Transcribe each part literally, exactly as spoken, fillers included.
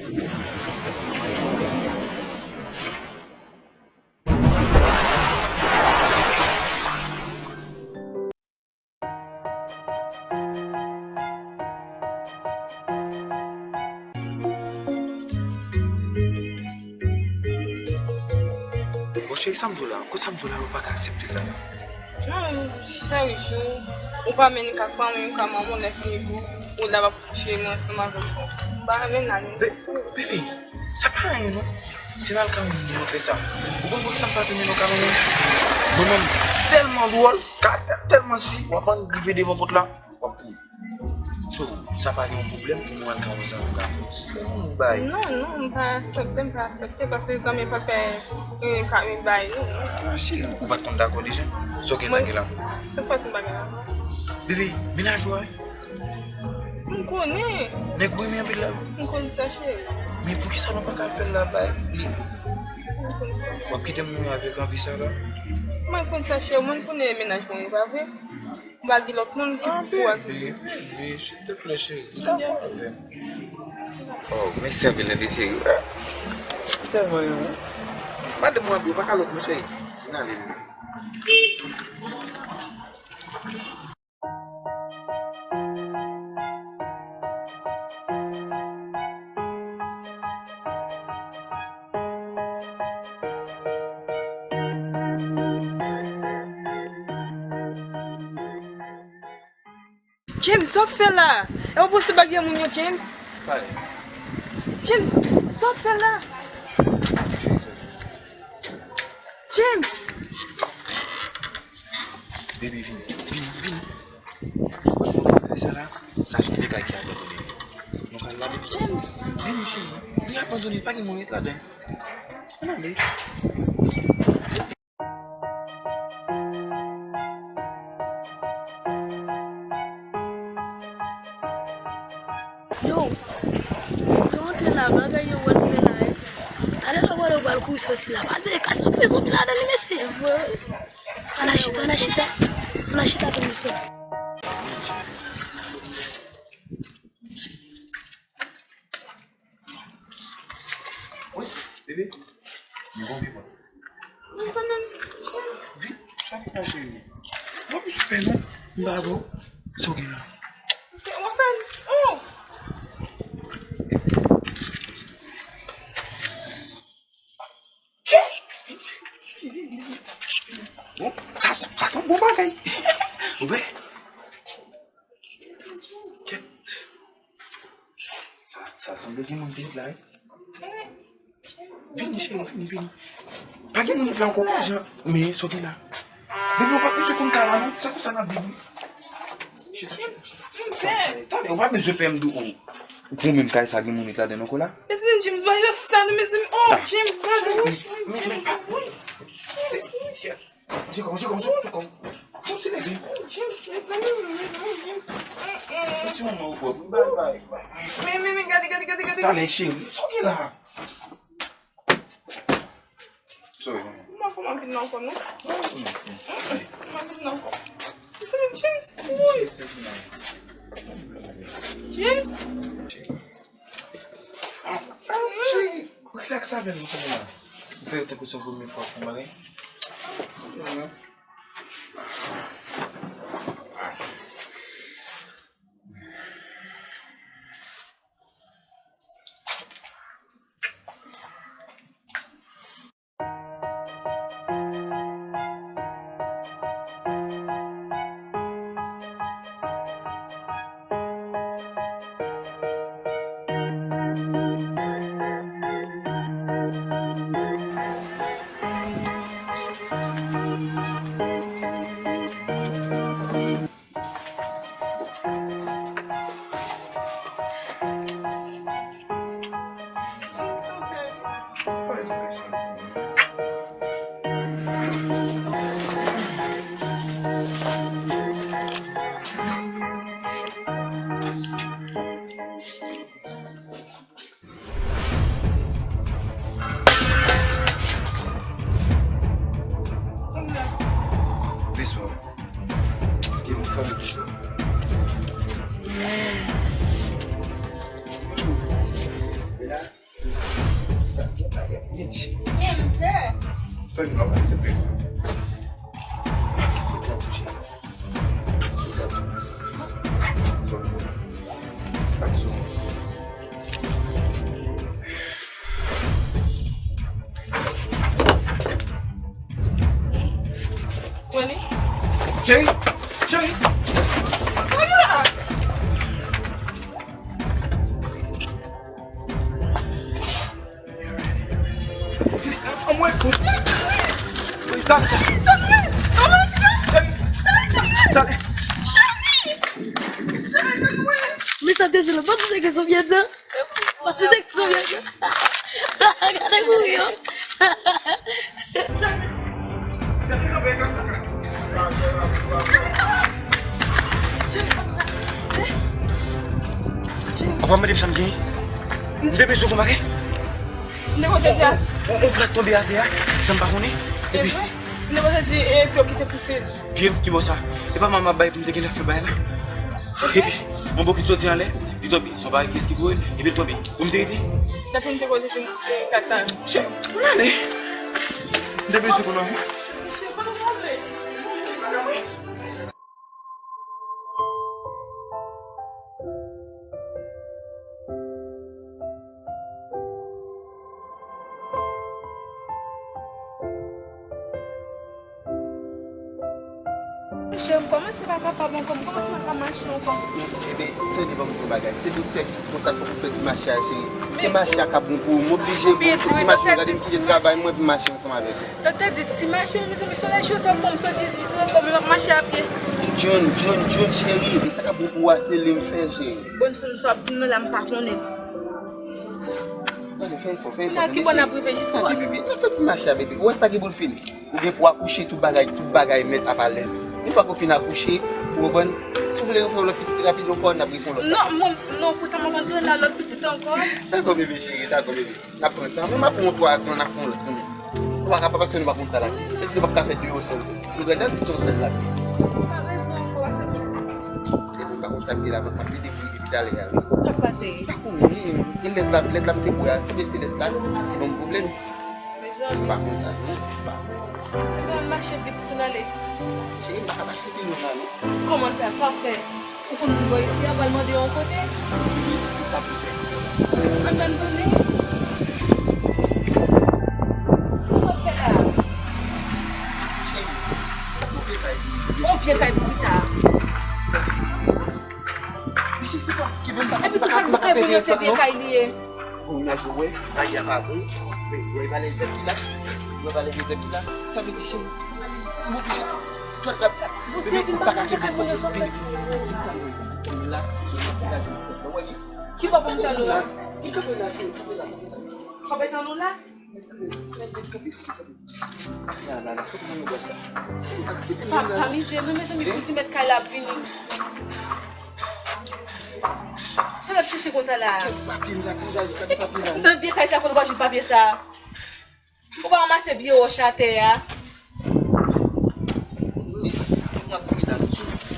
Bon, cheri, sa m di w la, kote sa m di w la, ou pa ka aksepte l la. Non, cheri, si ou pa mennen ka fanmi, ka manman, lè fini pou ou la, w ap kouche mwen ansanm avèk ou. M pa renmen la, non. Be-, bebe, sa pa anyen, non. Se nan kay mwen nou fè sa. Ou konn poukisa m pa vin nan kay mwen? Mwen menm, tèlman dwòl, karaktè tèlman si, w ap ann rive devan pòt la, w ap kouri. So, sa pa gen yon pwoblèm pou mwen al ka yon zanmi ka fè yon ti tren yon bay? Non, non, m pa aksepte, m pa aksepte, paske zanmi pa fè, eh, ka, eh, bay, non. Ah, cheri, ou pa t konn dakò deja? Sa w gen tan gen la? Se pa si m pa gen la. Bebe, mennaj ou a, wi. M konnen. Nèg ou renmen anpil la, wi. M konn sa, cheri. Men poukisa nou pa ka al fè l la bay li? M konn sa. W ap kite m mouri avèk anvi sa la? Mwen konn sa, cheri, mwen konnen mennaj mwen, e pa vre? M pa gen lòt moun ki pou kouraje m. Ah, bebe, bebe, silteplè, cheri. Dakò avè m. Oh, mèsi anpil, tande, cheri. Ah, m tèlman renmen w. Madanm mwen, bebe, pa ka lòt, non, cheri. Vin ale, bebe. James, sa w ap fè la? E w poste bag yon moun yo, James? Pale. James, sa w ap fè la? James! Baby, vini, vini, vini. Sa la, sa se yon bagay ki abandone. Nou ka al la, baby. James! Vini, cheri. Li abandone, pa gen moun ret ladan. Ann ale. Yo, yo antre la, bagay yo wè nou fè la, eh. Talè la, wè, yo pral kouri soti la. Pa di, e ka sa, prizon, pi ladan li, mesye. Ann al chita, ann al chita. Ann al chita, pou nou soti. Wi, bebe. M konn pi bon. Vin, sa ki pase, cheri? Mwen bezwen pè non. M pa vre. Sa w gen la? Ou fè m. Oh! Bon, sa, sa se yon bon bagay. Ou wè? Kèt. Sa, sa sanble gen moun ki la, wi. Vini, cheri, vini, vini. Pa gen moun ki la ankò, pa jan. Men, sa w gen la? Bebe, ou pa bezwen konn ka la, non. Se konsa n ap viv, wi. Chita, chita, chita. Talè, ou pa bezwen pè m di w. Ou pou menm kay sa gen moun ki ladan ankò la? Mezanmi, James, ba yo sa, non, mezanmi. Oh, James, ba yo. James, wi. James, wi. Jikon, jikon, jikon, jikon. Fouti leve. James, mezanmi, mezanmi, James. Fouti manman ou pwòp. Bay, bay, bay. Men, men, men, gade, gade, gade, gade. Talè, cheri. Sa w gen la? Sorry, manman. M pa konn anpil nan kò, non. M pa konn anpil nan kò. Mezanmi, James, wi. James. Ah, ah, cheri, relax avè m, cheri la. Ou fè tankou se premye fwa w fè yon bagay. Bitch. Sa nou ap aksepte. Soti a touche. Cheri, cheri. Anmwey fout. Talè, talè. Cheri, talè. Men sa te jwe la, pa ti nèg sou vye dan. Pa ti nèg sou vye dan. Gade kouri yo. Apa mande m sa m genyen? M te bezwen konmake. M te konte di a. On, on, on plak tonbe atè a, san m pa konnen. Epi? M te konte di, epi yo kite pouse. Pye m, ki bò sa? E pa manman bay pou m te gentan fè bay la. Epi, yon bokit soti anlè, li tonbe. Son bagay kiyès ki voye l, epi l tonbe. Pou m te rete? Depi m te konte di, e, kay sa. Chè, pou n ale. M te bezwen konnen. Cheri, m kòmanse pa kapab ankò, m kòmanse pa ka mache ankò. Ebyen, tande ban m di yon bagay. Se doktè ki di konsa fòk ou fè ti mache a, cheri. Se mache a k ap bon pou ou. M oblije pou ti mache, gade m kite travay mwen pou mache ansanm avèk ou. Doktè di ti mache, men mezanmi, se yon lè chou sot pran m sot dizwit zan, men m ap mache a pye. June, June, June, cheri, e sa k ap bon pou ou a, se li m fè, cheri. Bon, sa m sa ap di m nan la, m pa konnen. Gade, fè efò, fè efò. Kounye a, ki bò n ap rive, jis kote? Tande, bebe, n ap fè ti mache a, bebe. Ou wè sa gen pou l fini. Ou gen pou akouche, tout bagay, tout bagay nèt ap alèz. Yon fwa ke w fin akouche, ou konprann, si w vle refè yon lòt pitit rapid ankò, n ap refè yon lòt. Non, mwen, non, pou sa, mwen konn di w nan lòt pitit ankò. Dakò, bebe cheri, dakò, bebe. N ap pran tan. Mwen, m ap pran yon twa zan, n ap fè yon lòt kanmenm. Nou pa ka pa paske nou pa konn sa la. Èske nou p ap ka fè de yo sèl? Nou gen dan di se yon sèl la. Ou pa bezwen ankò, paske se pou m pa konn sa m te la, m ap plede pou li depi talè a, wi. Sa k pase? M pa konnen. E lèt la, lèt la m te bwè a, si se lèt la, li ban m pwoblèm. Mezanmi. M pa konn sa, non. M pa konnen. Ebyen, ann mache vit pou n ale. Cheri, m pa ka mache pi lwen la, non. Kòman sa? Sa w fè? Ou konn moun bò isi a, pral mande yon kote? Wi, èske sa pou fè? Ann, ann tounen. Sa w ap fè la? Cheri, sa se yon vye kay li ye. Yon vye kay pou ki sa? Mesye, se pa ki menm pa. Epi tou sa k nan kay moun yo se vye kay li ye. Bon, imaj ou wè, kay la pa bon. Men, wè, valè zèb ki la. Wè, valè zèb ki la. Sa vle di, cheri, m oblije. Bon, si yo vin pa konte kay moun yo, sa w fè? Vin, vin, vin, vin, vin la, vin la, vin la, vin la. Wè, ki bò pou m tann ou la? Vin kanpe la, cheri, kanpe la. Kanpe tann ou la? Vin, vin, kanpe, kanpe. La, la, la, kote mwen wè sa? Pa, pa mize non, mezanmi, pou si mèt kay la ap vini. Sa l ap chèche konsa la? Kèt papye m la, kèt papye m la. Nan vye kay sa, kote w pa jwenn papye sa? Ou pa ranmase vye wòch atè a?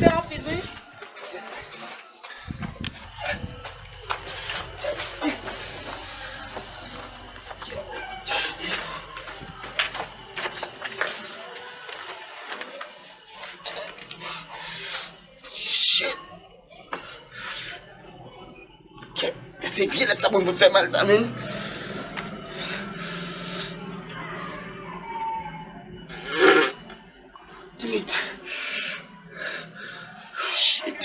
Fè rapid, wi. Shit! Kèt, se vye lèt sa pou mwen fè mal sa menm. Timid. Shit.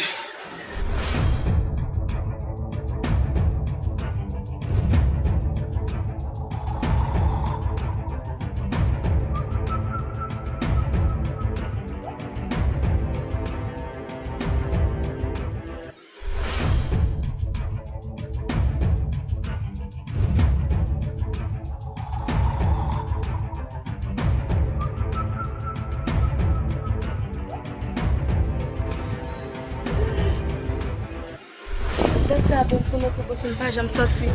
Dat sa ap bon pou nou, pou bouton pa janm sòti.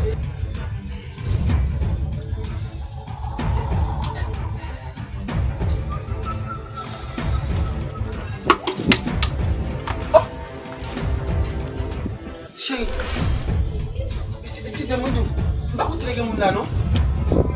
Oh! Cheri, eskize m, wi, m pa konn si te gen moun la, non.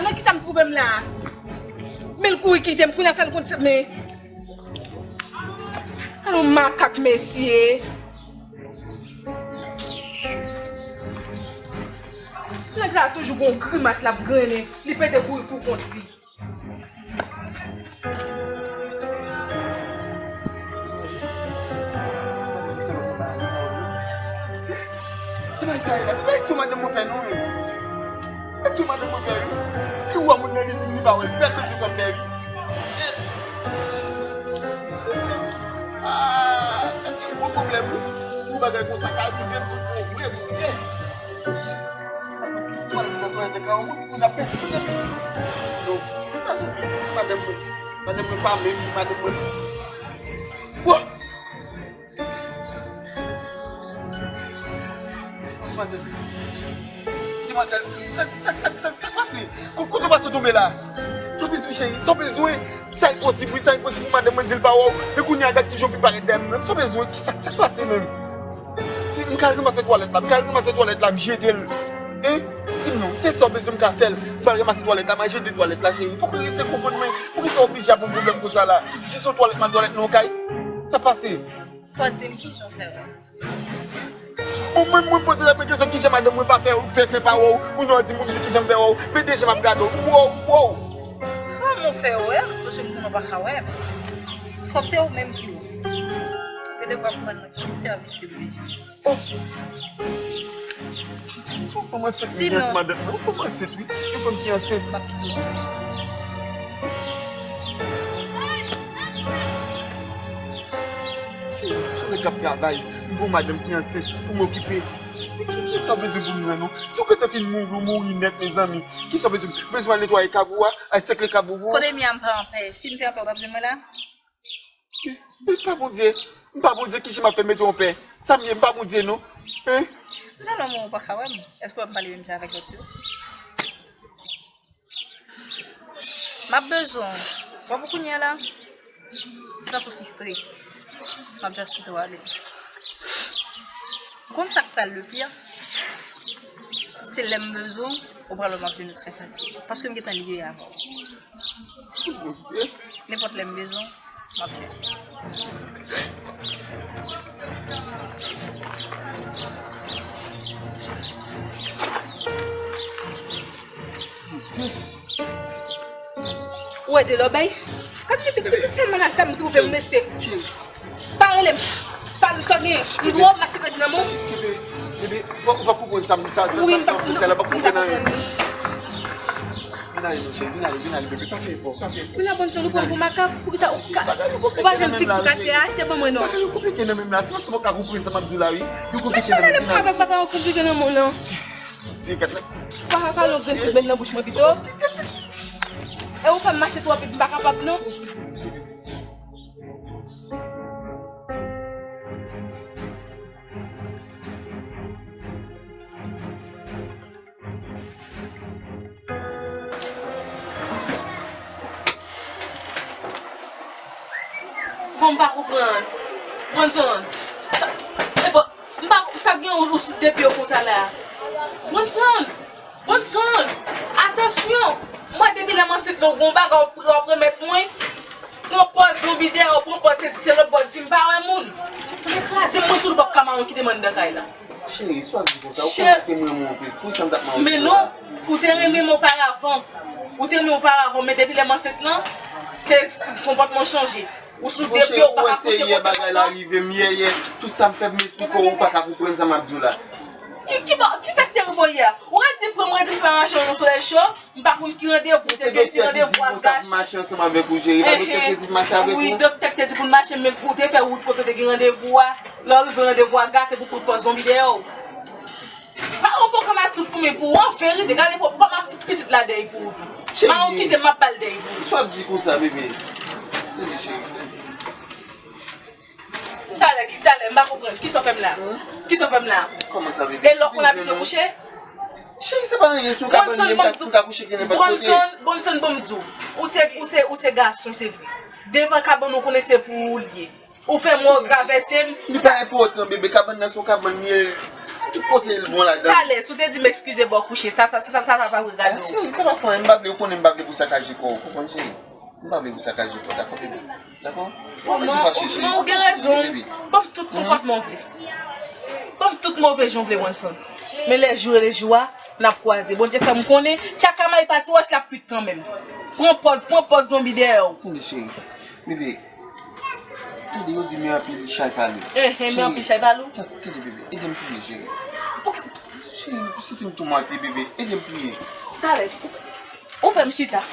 la, nan kisa m twouve m la? Men l kouri kite m, kounye a sa l konn se men. Alon makak mesye. Ti nèg sa toujou gon grimas l ap grennen, li pede kouri pou kont li. Se pa sa la. Sa se madanm mwen fè non. Èske madanm mwen fè wi? Ki wè moun nan li di m li pa wè l. Bèl bèl sou fè m fè wi. Se se. Ah, gwo pwoblèm wi. Yon bagay konsa ka rive m tout bon vre, Bondye. Mwen si twal nan twalèt nan ka yon moun ap pèsekite m. Non, m pa janm gen madanm mwen. Madanm mwen pa menm, madanm mwen. Bon! Demwazèl. Demwazèl, sa, sa, sa, sa, sa k pase? Ko-, kote w pase w tonbe la? Sa w bezwen, cheri? Sa w bezwen? Sa enposib, wi, sa enposib pou madanm mwen di l pa wè w. Men kounye a, gad kijan w vin parèt dèyè m nan. Sa w bezwen? Kisa, sa k pase menm? Si m ka al ranmase twalèt la, m ka al ranmase twalèt la, m jete l. Hein? Di m non, se sa w bezwen m ka fè l. M pral ranmase twalèt la, m al jete twalèt la, cheri. Fòk ou eseye konprann mwen. Poukisa w oblije ap yon pwoblèm konsa la? Jis yon twalèt, m al twalèt nan yon kay. Sa pase? Fò di m kijan w fè wè. Bon, mwen, mwen poze tèt mwen kesyon, kijan madanm mwen pa fè, fè, fè pa wè w? Kounye a w di m pou m di kijan m fè wè w. Men de je m ap gade w, m wè w, m wè w. Kòman w fè wè? Paske m konnen w pa ka wè m. Kòm se ou menm ki wè. E Se pa pou mwen, ki sèvis ke m bezwen. Oh! Se yon fanm ansent ki gen ansanm avèk mwen. Yon fanm ansent, wi. Yon fanm ki ansent. M ap kite w. Se, se yon nèg k ap travay. M gen yon madanm ki ansent pou m okipe. Men ki, ki sa w bezwen pou m nan, non? Si w gentan fin mouri, w mouri nèt, mezanmi. Ki sa w bezwen? Bezwen al netwaye kab ou a? Al sekle kab ou? Kote m ye a, m pa anpè. Si m te anpè, w t ap jwenn mwen la? Men m pa Bondye. M pa Bondye, ki jan m ap fè mete w anpè? Sa m ye, m pa Bondye, non. Hein? Jan lòm ou pa ka wè m. Èske w wè m pale menm jan avèk lòt yo? M ap bezwen w. W ap kounye a la? M santi w fistre. M ap just kite w ale. Ou konn sa k pral le pire? Se lè m bezwen w, ou pral wè m ap vini trè fasil. Paske m gentan lye avè w. Nenpòt lè m bezwen w, m ap fè. Ou wè de lòbèy? Gad ki ti, ti, ti sèlman la sa m twouve m, mesye. Pa rele m. Pa m sòt gen. M dwe m achte kredi nan men w. Bebe, bebe, ou pa, ou pa konprann sa, sa, sa, sa, sa, sa, la, ou pa konprann anyen. Vin ale, mon cheri, vin ale, vin ale, bebe, pa fè efò, pa fè efò. Vin ale, Bonson, ou pran pou makak, poukisa ou ka, ou pa jwenn fik sou katye a, achte ban mwen non. Bagay yo konplike nan men m la, se paske ou pa ka konprann sa m ap di w la, wi. Yo konplike nan men m, vin ale. Mèt pale avèk papa w konplike nan men w non. Ti kat la. Papa pale yon grenn fik met nan bouch mwen pito. E ou fè m mache twò vit, m pa kapab non. Bon, m pa konprann. Bonson. Sa, e bon, m pa, sa gen ou, ou sou de pye w konsa la. Bonson. Bonson. Atansyon. Mwen depi lè m ansent la, ou gon bagay w ap remèt mwen. Pran pòz zonbi dèyè w, pran pòz sesi, se lòt bò di m pa wè moun. Tande kraze mwen sou l bòk kamaron kite m anndan kay la. Cheri, sa w ap di konsa, ou konnen ke m renmen w anpil. Poukisa m t ap mawon konsa? Men non, ou te renmen m oparavan. Ou te renmen m oparavan, men depi lè m ansent lan, se konpòtman w chanje. Ou sou de pye, ou pa ka kouche kote w. Monchè, ou wè se yè bagay la rive m, yè, yè. Tout sa m fè pou m esplike w, ou pa ka konprann sa m ap di w la. Ki, ki, ki sa k te rive w yè a? Ou redi pran m, redi m fè mache nan solèy cho. M pa konn ki randevou te gen, si randevou a gache. Mache ansanm avèk ou, cheri. Pa doktè ki te di m mache avèk ou? Wi, doktè ki te di pou n mache, men ou te fè wout kote w te gen randevou a. Lè w rive randevou a gate pou pran pòz zonbi dèyè w. Pa otokan m ap tout foumen pou ou, an verite, gade pou ou pa m ap fout pitit la dèy pou ou tou. Cheri. Mawon kite m ap ba l dèy pou ou. Sa w ap di konsa, bebe? Tande, cheri, tande. Talè, ki talè, m pa konprann. Kisa w fè m la? Kisa w fè m la? Kòman sa, bebe? E lè w konn abitye kouche? Cheri, se pa anyen, se yon kabann li ye, m ka, m ka kouche ki nenpòt kote. Bronson, Bronson, bon m di w. Ou se, ou se, ou se gason, se vre. Devan kabann ou konnen se pou ou l ye. Ou fè m wè w travèse m. Li pa enpòtan, bebe, kabann nan se yon kabann li ye. Tout kote l bon ladan. Talè, si w te di m eskize bò kouche, sa, sa, sa, sa, sa pa regade w. Cheri, se pa fò, m pa vle, ou konnen m pa vle pou sakaje kò w, ou konprann, cheri? M pa vle pou sakaje kò w, dakò, bebe? Dakò? Ou pa bezwen fache, cheri. Non, ou gen rezon. Bebe. Ban m tout konpòtman w vle. Ban m tout move jan w vle, Bronson. Men lè jou rele jou a, n ap kwaze. Bondye fè m konnen, tchaka may pati wòch l ap kuit kanmenm. Pran pòz, pran pòz zonbi dèyè w. Tande, cheri. Bebe, tande, yo di men anpil chay pa lou. Enhen, men anpil chay pa lou. Cheri, tande, bebe, ede m priye, cheri. Poukisa? Cheri, ou santi m toumante, bebe, ede m priye. Talè, ou fè m chita.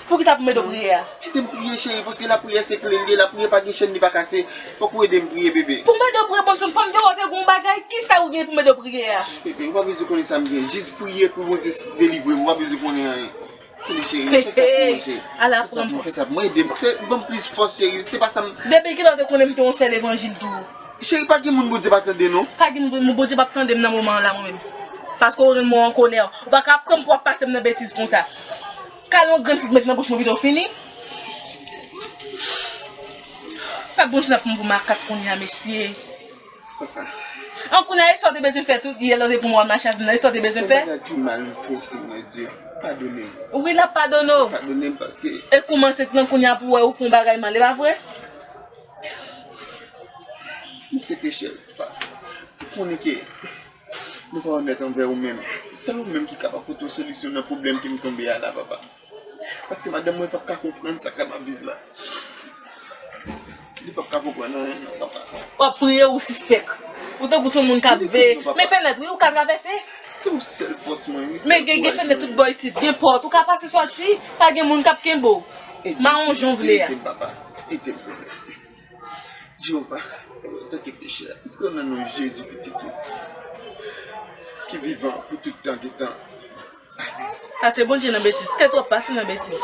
Poukisa pou m ede w priye a? Ede m priye, cheri, paske lapriyè se kle l ye, lapriyè pa gen chèn, li pa kase. Fòk ou ede m priye, bebe. Pou m ede w priye, Bronson, fò m te wè w te gen yon bagay, kisa ou gen pou m ede w priye a? Bebe, ou pa bezwen konnen sa m gen. Jis priye pou Bondye delivre m, ou pa bezwen konnen anyen. Tande, cheri, fè sa pou mwen, cheri. Fè sa pou mwen, fè sa pou mwen, ede m, fè, ban m plis fòs, cheri. Se pa sa m... Depi kilè w te konnen m te yon sè levanjil tou? Cheri, pa gen moun Bondye pa tande, non. Pa gen moun Bondye p ap tande m nan moman an la, mwen menm. Paske ou rann mwen an kolè. Ou pa ka ap pran m pou w ap pase m nan betiz konsa. Kale yon grenn fig met nan bouch mwen pito w fini. Pa Bondye n ap pran m pou makak kounye a, mesye. An kounye a, e sa w te bezwen fè tou, yè lè w te pran m w al mache avè m nan, e sa w te bezwen fè? Se yon bagay ki mal m fè, Senyè Dye. Padone m. Wi, l ap padone w. Padone m paske... E koumanse nan kounye a pou w wè ou fè yon bagay mal, e pa vre? M se pechè, papa. Ou konnen ke nou pa onèt anvè ou menm. Sèl ou menm ki kapab pote yon solisyon nan pwoblèm ke m tonbe a la, papa. Paske madanm mwen p ap ka konprann sa k ap ap viv la. Li p ap ka konprann anyen non, papa. W ap priye, ou sispèk. Ou tankou se yon moun k ap veye. Men fenèt, wi, ou ka travèse. Se yon sèl fòs mwen, wi. Men gen, gen fenèt tout bò isit, gen pòt, ou ka pase sòti, pa gen moun k ap kenbe w. Mawon jan w vle a. Ede m, papa. Ede m, Jewova. Antanke pechè, m pran nan non Jezi, pitit ou ki vivan pou tout tan gen tan. Pase Bondye nan betiz. Tèt w ap pase nan betiz.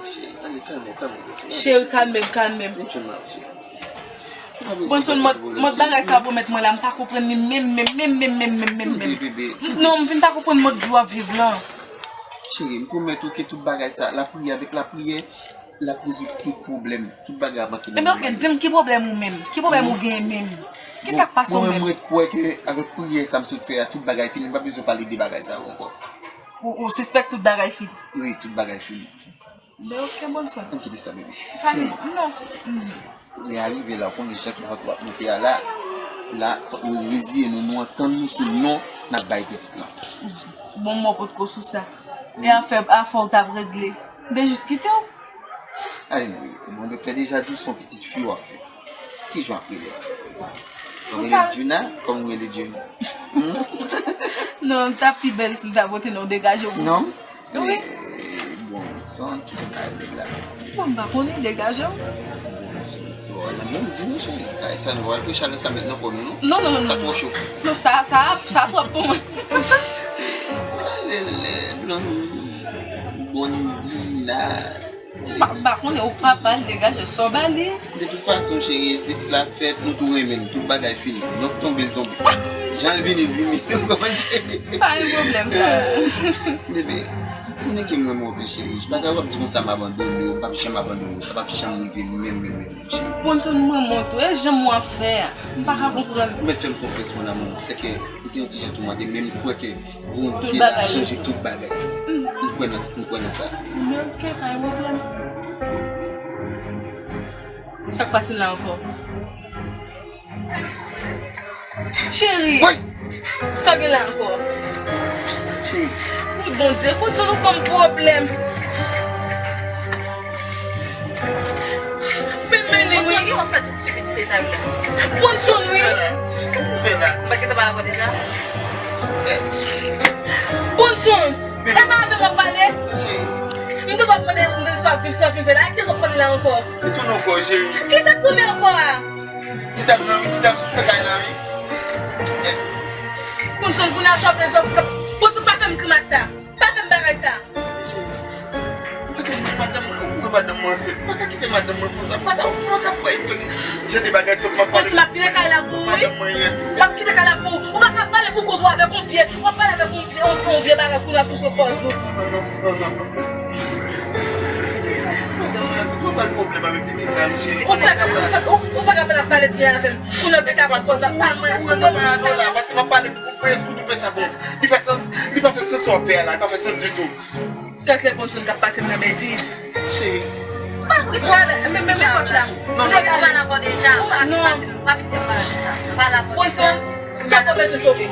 Cheri, ale, kalme w, kalme w. Cheri, kalme m, kalme m. Bondson, mòd, mòd bagay sa pwomèt mwen la, m pa konprann li menm, menm, menm, menm, menm, menm, menm, menm. Non, m vin pa konprann mòd vi w ap viv lan. Cheri, m pwomèt ou ke tout bagay sa, lapriyè, avèk lapriyè, l ap rezoud tout pwoblèm. Tout bagay ap antre nan men. Ebyen, oke, di m ki pwoblèm ou menm? Ki pwoblèm ou genyen menm? Ki sa k pase w menm? Mwen menm, mwen kwè ke avèk priyè sa m sot fè a, tout bagay fini. M pa bezwen pale de bagay sa yo ankò. Ou, ou sispèk tout bagay fini? Wi, tout bagay fini. Ben, oke, Bondson. Ann kite sa, bebe. Cheri. Non. Lè a rive la, ou konnen jan ke pòt la ap monte a la, la, fòk nou reziye nou, nou antann nou sou non n ap bay pitit lan. Bon, mwen potko sou sa. E afè, afè w t ap regle. M te jis kite w. Ale, non, bon, doktè deja di w se yon pitit fi w ap fè. Ki jan w ap rele l? W ap rele l Juna, kòm w rele Juna? Non, l t ap pi bèl si l ta pote non degaje w. Non? Wi. Eh, Bronson, ki jan kay nèg la? Bon, m pa konnen, degaje w. Bronson, bon, lanmou m di nou, cheri. Kay sa nou al preche avèk sa met nan kò nou, non? Non, non, non. Sa twò cho. Non, sa, sa, sa twòp pou mwen. Alele, Blon-, Blondina. M pa, m pa konnen, ou pa pale, degaje w, sa w ba li. De tout fason, cheri, pitit la fèt, nou tou renmen l, tout bagay fini. Nòt tonbe, l tonbe. Jan l vini, l vini. Ou konprann, cheri? Pa gen pwoblèm, sa. Bebe, konnen ke m renmen w anpil, cheri. M pa kapab di konsa m abandone w, m p ap janm abandone w. Sa p ap janm rive, menm, menm, menm, menm, cheri. Bondye, m renmen w tou. E jan w ap fè a, m pa ka konprann. Ou mèt fè m konfyans, mon amour. Se ke m te yon ti jan toumante, men m kwè ke Bondye la chanje tout bagay. M kwè nan, m kwè nan sa. Men oke, pa gen pwoblèm. Sa k pase la ankò? Cheri! Woy! Sa gen la ankò? Cheri. Wi, Bondye, konn sa nou ban m pwoblèm. Men, men, men, wi. Bondson, ki w ap fè tout stipidite sa yo la? Bondson, wi. Sa w fè la? Sa w fè la? M pa gentan pale avè w deja? Bondson, e pa avè m w ap pale? Cheri. M te dwe ap mande, m te dwe ap vin, sa w vin fè la? Kiyès w ap pale la ankò? Li tounen ankò, cheri. Kisa k tounen ankò a? Ti dam nan, wi, ti dam nan kay la, wi. Bondson, kounye a sa w ap fè, sa w ap fè. Bondson, pa fè m grimas sa. Pa fè m bagay sa. Cheri, m pa ka kite madanm mwen, ou wè madanm mwen ansent. M pa ka kite madanm mwen konsa. M pa ka, m pa ka bay fèk jan de bagay sa m ap pale. Bondson, m ap kite kay la pou ou, wi. Madanm mwen ye. M ap kite kay la pou ou. Ou pa ka pale pou kont ou avèk yon vye, w ap pale avèk yon vye, yon, yon vye bagay kounye a pou pran pòz ou. Non, non, non, non, non. Madanm mwen ansent, ou pa bay pwoblèm avèk pitit la, wi, cheri. Ou fèk, ou fèk, ou, ou fèk apèl ap pale byen avè m. Kounye a w te ka pran pòz la, pa moute sou do m chita la. Paske m ap pale pou prens, ou twouve sa bon. Li fè sans, li pa fè sans sa w ap fè a la, li pa fè sans ditou. Kèk lè Bondson k ap pase m nan betiz. Cheri. Pa wi, sa. Men, men, men pòt la. Non, non. Ou pa la bò deja. Pa, pa, pa kite m pale de sa. Pa la bò deja. Bondson, sa w bezwen sove.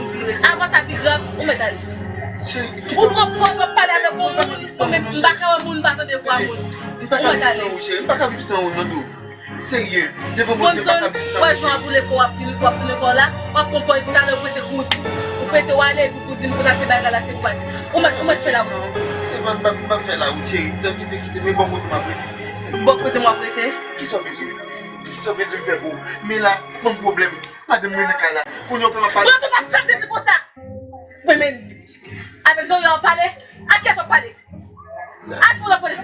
Avan sa pi grav, ou mèt ale. Cheri, kite m. Ou pran pòz w ap pale avèk yon moun, ou menm, m pa ka wè moun, m pa tande vwa moun. Ou mèt ale. M pa ka viv san ou, cheri. M pa ka viv san ou, non, dou. Serye, devan Bondye, m pa ka viv san ou. Bondson, wè jan w ap woule kò w ap vin, w ap tounen kò w la, w ap pran pòz talè ou pete kout. Ou pete w ale, epi pou di m konsa se bagay la te pati. Ou mèt, ou mèt fè la. Non, Evan, m pa, m pa fè la, ou cheri. Tan kite, kite, men bò kote m ap rete. Bò kote m ap rete? Kisa w bezwen? Kisa w bezwen m fè pou ou? Men la, ban m pwoblèm. Madanm mwen nan kay la. Kounye a w fè m ap pale. Bondson, pa janm te di konsa. Wi, men, avèk zòrèy w ap pale? Ak kiyès w ap pale? Ak pou l ap pale.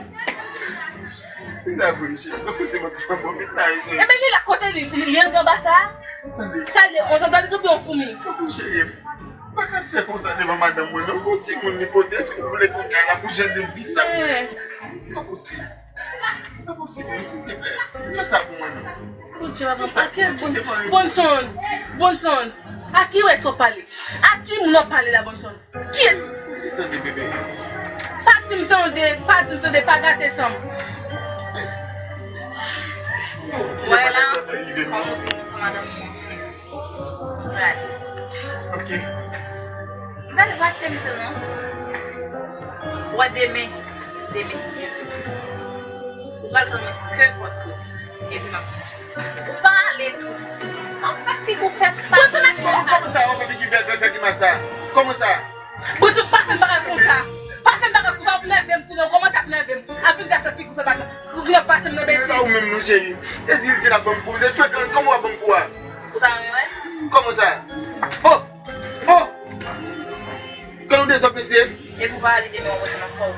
Li la vre, cheri. Fòk ou se manti pa mwen, men la, cheri. Ebyen, li la kote li, li, li anba sa. Tande. Sa li, on zandali oubyen on foumi? Fòk ou cheri. M pa ka fè konsa devan madanm mwen, non. Gon timoun li pote, èske ou vle kounye a la pou jan de vi sa? Eh. Pa posib. Pa posib, non, silteplè. Fè sa pou mwen, non. Bondye, papa, fè sa pou mwen, kite mwen. Bondson, Bondson, a ki rès w ap pale? A ki moun w ap pale la, Bondson? Kiyès? Tande, bebe. Pa di m tande, pa di m tande, pa gate san m. Wè la, kòman w di konsa madanm mwen ansent? Pral. Ok. Pral, pral te m tan non. Wè demen, demen si Dye vle. Ou pral tann mwen kenpòt kote. Epi m ap toujou. Ou pa ale tou. An fè figi w fè figi. Kòman sa w ap fè figi fè, fè, fè grimas sa? Kòman sa? Bondye, pa fè m bagay konsa. Pa fè m bagay konsa, w ap nève m kounye a, w kòmanse ap nève m. Ap vin di ap fè figi w fè bagay. Ou vin ap pase m nan betiz. Ou menm non cheri. E di l di l ap ban m kou. Se fè kan, kòman w ap ban m kou a? Ou ta renmen wè? Kòman sa? Oh! Oh! Gad yon dezòd, mesye. Epi w pa ale demen, w wè sa m ap fè w.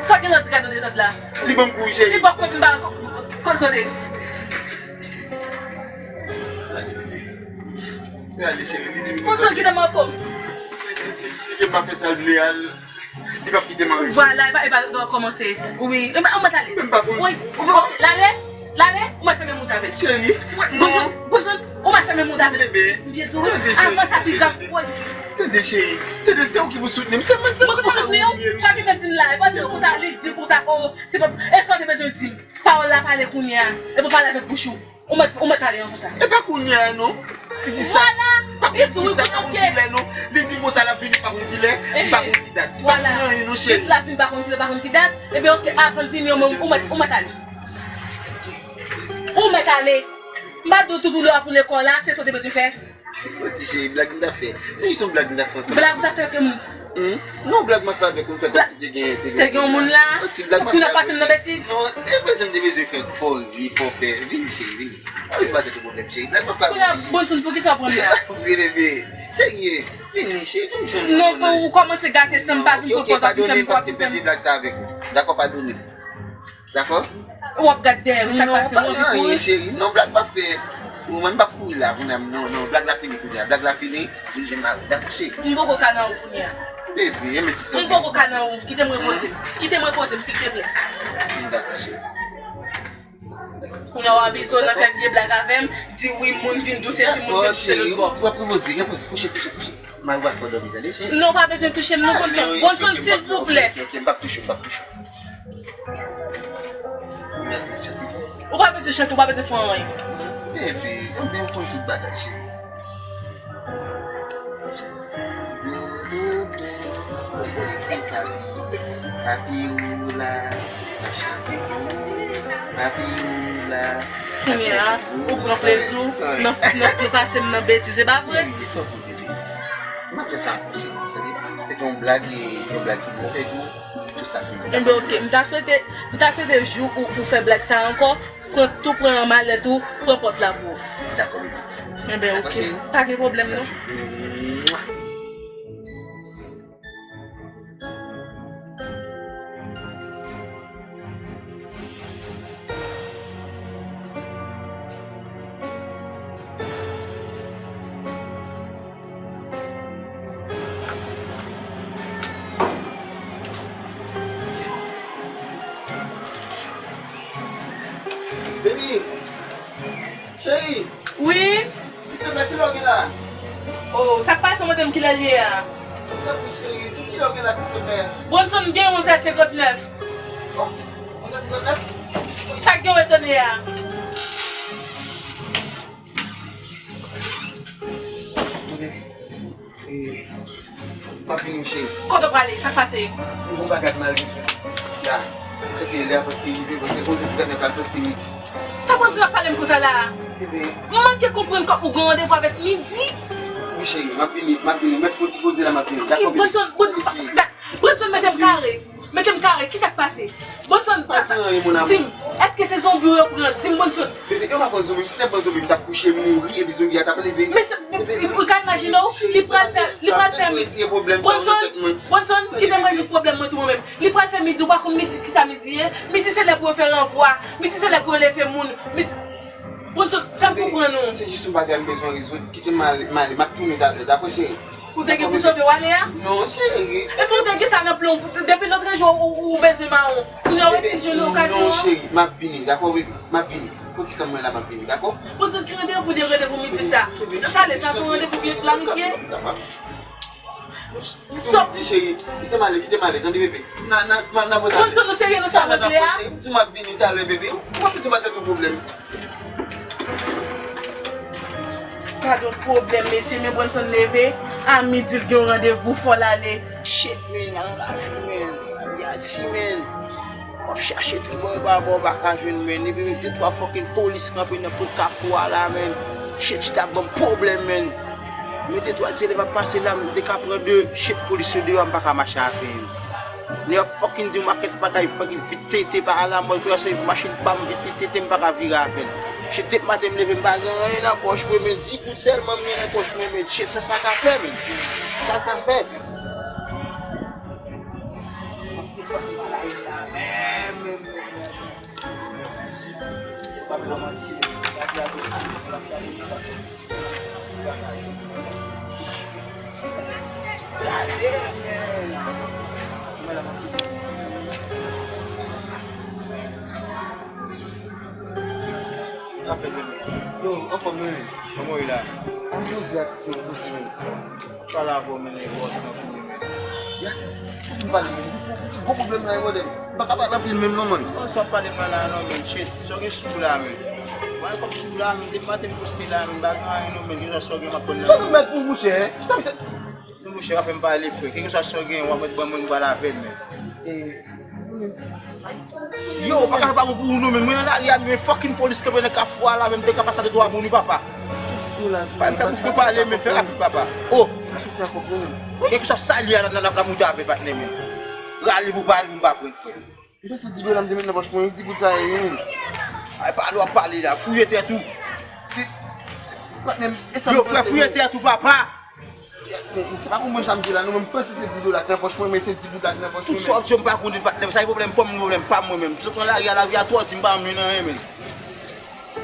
Sa w gen nan di gad yon dezòd la? Li ban m kou, cheri. Li pa konn m pa ko-, ko-, kote. Se ale, cheri, li di m konsa. Konsa ki nan manko. Si, si, si, si ke m pa fè sa l vle a, li p ap kite m anyen. Vwala, e pa, e pa, e pa kòmanse. Wi, e pa, ou mèt ale. Men m pa konn. Wi, ou mèt ale. Lale, ou mèt fèmen mout avè l. Cheri, non. Bonjou, bonjou, ou mèt fèmen mout avè l. Bebe, m byen di w, tande, cheri, avan sa pi grav. Tande, cheri, tande, se ou ki pou soutni m. Se mwen, se mwen, se pa ou. Mwen pou soutni w, sa ki te di m la, e pa di m konsa, li di konsa, oh, se pa, e sa w te bezwen di m. Pawòl la pale kounye a, e pou pale avèk bouch ou. Ou mèt, ou mèt ale an konsa. E pa kounye a, non. Li di sa. Vwala. Pa konn ki sa, pa konn ki lè, non. Li di m konsa, l ap vini, pa konn ki lè, pa konn ki dat. Li pa konn anyen, non, cheri. Li di l ap vini, pa konn ki lè, pa konn ki dat. Ebyen, oke, avan l vini, ou mèt, ou mèt ale. Ou mèt ale. M pa di w tout doulè a pou lekòl la, se sa w te bezwen fè. Yon ti cheri, blag m ta fè. Se jis yon blag m ta fè ansanm. Blag ou ta fè ke m. Hmm? Non, blag m ap fè avèk ou, m fè kòmsi te gen, te gen yon moun la. Yon ti blag m ap fè avèk ou. Pou n ap pase m nan betiz. Non, e pa sa m te bezwen fè, fè w ri, fè w pè. Vini, cheri, vini. Pa bezwen ba tèt ou pwoblèm, cheri. Blag m ap fè avèk ou, cheri. Bonson, poukisa w pran m la? Vre, bebe. Serye. Vini, cheri, vin jwenn mwen. Non, pou ou kòmanse gate san m pa vin pran pòz ap fè m, pou w ap vin fè m. Dakò, padone m. Dakò? W ap gad dèyè m, sa k pase, w anvi kouri? Non, pa gen anyen, cheri. Non, blag pa fè. Ou, mwen, m p ap kouri la, kounye a, non, non, blag la fini kounye a. Blag la fini, vin jwenn mari w. Dakò, cheri? M poko ka nan ou kounye a. Bebe, e mete sa. M poko ka nan ou. Kite m repoze m. Kite m repoze m, silteplè. Dakò, cheri. Kounye a w abize w nan fè vye blag avè m, di wi, moun vin douse, si moun vin douse lòt bò. Dakò, cheri, w ap repoze, repoze, kouche, kouche, kouche. Mari w ap fè w dòmi, tande, cheri. Non, w pa bezwen touche m, non, Bonson. Bonson, silvouplè. Ok, ok, ok, m p ap touche w, m p ap touche w. Mèt, mèt chante pou ou. Ou pa bezwen chante, ou pa bezwen fè anyen. Bebe, ou byen konn tout bagay, cheri. Ti, ti, ti, papi, papi ou la, n ap chante pou ou, papi ou la. Kounye a, ou pran plezi w nan, nan, nan pase m nan betiz, e pa vre? Cheri, tanpri, bebe. M ap fè sa ankò, cheri. Tande, se te yon blag, e yon blag ki move tou. Tout sa fini. Enben, oke. M ta swete, m ta swete jou ou, ou fè blag sa ankò, pran tou, pran malèt ou, pran pòt la pou ou. Dakò, bebe. Enben, oke. Pa gen pwoblèm, non. Baby, cheri. Wi. Silteplè, kilè w gen la? Oh, sa k pase, w mande m kilè l ye a? Tanpri, cheri, di m kilè w gen la, silteplè. Bronson, m gen onz è senkantnèf. Oh, onz è senkantnèf? Sa k gen w etone a? Tande, e, m ap vini, cheri. Kote w prale? Sa k pase? M gon bagay m al rezoud la. Se ke lè a prèske rive, prèske onz è senkantnèf la, prèske midi. Sa Bronson ap pale m konsa la a? Bebe. M manke konprann kòm ou gen randevou avèk midi. Wi, cheri, m ap vini, m ap vini. M mèt fè yon ti poze la, m ap vini. Dakò, bebe? Bronson, Bronson, Bronson, mete m kare. Mete m kare, kisa k pase? Bronson, di m, èske se zonbi yo pran? Di m, Bronson. Bebe, yo pa pran zonbi m. Si te pran zonbi m, m t ap kouche mouri, epi zonbi a t ap leve. Men se, ou ka imajine w, li pral fè, li pral fè. Bronson, Bronson, kite m rezoud pwoblèm mwen tou mwen menm. Li pral fè midi, ou pa konn midi kisa midi ye? Midi se lè pou yo fè ranvwa. Midi se lè pou yo leve moun. Midi, Bronson, fè m konprann ou. Se jis yon bagay m bezwen rezoud. Kite m ale, m ale, m ap tounen talè, dakò, cheri? Ou te gen pou sove w ale a? Non, cheri. Epi ou te gen sa nan plan w, depi lòt jou ou, ou bezwen mawon. Kounye a w eseye jwenn okazyon an. Non, cheri, m ap vini, dakò, baby? M ap vini. Fon ti tan mwen la, m ap vini, dakò? Bronson, ki randevou li, randevou midi sa? Talè sa, se yon randevou byen planifye. Dakò, dakò. Midi, cheri, kite m ale, kite m ale, tande, bebe. N a, n a, n a, n a voye talè. Bronson, ou serye nan sa w regle a? Cheri, m di m ap vini talè, bebe. Ou pa bezwen ba tèt ou pwoblèm. Gadon pwoblèm, mesye, men Bronson leve, a midi l gen yon randevou, fò l ale. Shit, man, nan lavi, man. Lavi a di, man. M ap chache tribò e ba bò, m pa ka jwenn, menn. Epi menm de twa fucking polis kanpe nan pwen kafou a la, menn. Shit, chita ap ban m pwoblèm, menn. Men de twa ti elèv ap pase la, m te ka pran de shit polis yo deyò, m pa ka mache avè yo. Nèg ap fucking di m makèt bagay, fucking vit tete pa alamòd, kounya se machin pa m vit tete, m pa ka vire avè l. Shit, depi maten m leve m pa gen anyen nan pòch mwen, men di goud sèlman m gen nan pòch mwen, men shit, sa sa ka fè, men. Sa l ka fè. Yo, anfòm nou ye? Kòman w ye la? Ann jodi atis mwen poze men. Pale avè w, men, e bò nan kouri, men. Yatis, pou ki m pale, men? Pou ki gwo pwoblèm la, e bòdè m? M pa ka pale anpil menm non, man. Bon, sa w ap pale m la, non, men, shit. Sa w gen sou w la, men? Mwen, kòm sou w la, men, depi maten m poste la, men, m pa gen anyen, non, men, kisa sa w gen m ap pran nan men w? Sa m mèt pou mouche, en? Sa m se Non, monchè, pa fè m pale, frè. Kèlkeswa sa w gen, w ap mèt ban mwen, m pral avè l, men. E, Yo, pa ka fè pa bon pou ou non, men mwen nan lari a, men fucking polis kanpe nan kafou a la, men m te ka pase a de twa moun, wi, papa. Pale, fè bouch mwen pale, men fè rapid, papa. Oh! Kèlkeswa sa l ye a, n ap, n ap, n ap moute avè l, patnè, men. Rale pou pale, pou m pa pran l, frè. M panse di dola m te met nan pòch mwen, di goud sa ye, wi, men. Ay, pale w ap pale la, fouye tèt ou. Patnè m, e sa m panse. Yo, frè, fouye tèt ou, papa. Men, misye pa konprann sa m di la, non, men m panse se di dola k nan pòch mwen, men se di goud la k nan pòch mwen, men. Tout sa w ap di yo, m pa konnen, patnè. Sa se pwoblèm pa m, pwoblèm pa m, mwen menm. M sot nan lari a, lavi a twò di m pa anyen nan anyen, men.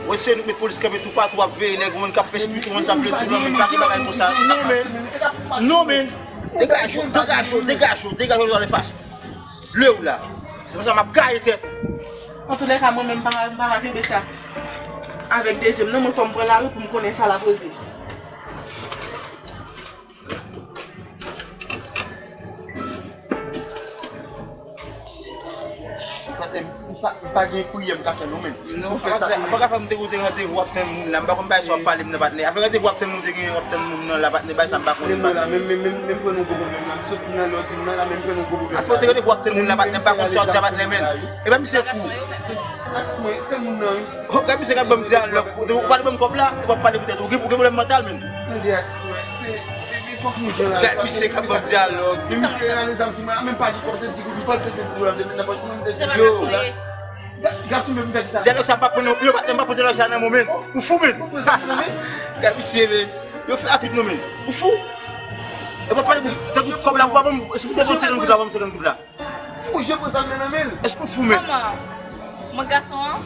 Wè, se nou k met polis kanpe toupatou, ap veye nèg, ou menm k ap fè street, ou menm sa vle sou, non, men pa gen bagay konsa. Non, men. Non, men. Degaje w, degaje w, degaje w, degaje w, ale fas. Lè w la. Se konsa m ap gaye tèt ou. Antoulèka, mwen menm, m pa, m pa ka kenbe sa avèk dezyèm, non, mwen fò m pran lari pou m konnen sa l ap regle. Patnè m, m pa, m pa gen priyè m ka fè non, men. Non, pa ka fè, pa ka fè m te kote randevou ap tann moun la, m pa konn bagay sa w ap pale m nan, patnè. Afè randevou ap tann moun te gen, w ap tann moun nan la, patnè, bagay sa m pa konnen, patnè. Men mwen la, men, men, men, men m pran yon gwo pwoblèm la, m soti nan lè w di m nan la, men m pran yon gwo pwoblèm la. Afè w te randevou ap tann moun la, patnè, m pa konn sa w ap di a, patnè, men. E pa misye fou. Atis mwen, se moun nan, wi. Oh, gad misye k ap ban m dyalòg. Ou pa t ban m kòb la, ou p ap pale pou tèt ou. Ou gen, ou gen pwoblèm mantal, menn. Tande, atis mwen, se, e, e, fòk nou jan la. Gad misye k ap ban m dyalòg. Men misye rale zam sou mwen, a, menm pa gen kòb, se di goud, m panse se di dola m te met nan pòch mwen, m te di. Yo. Ga-, gason, men m fè ki sa? Dyalòg sa m pa pran non. Yo, patnè, m pa pran dyalòg sa nan men w, menn. Ou fou, menn. Gad misye, menn. Yo, fè rapid non, menn. Ou fou? E pa pale pou, tankou kòb la, ou pa ban m, si ou pa ban m senkant goud la, ban m senkant goud la. Fou, je pran zam nan nan men l. Èske w fou, menn? Kòman? Mwen gason an?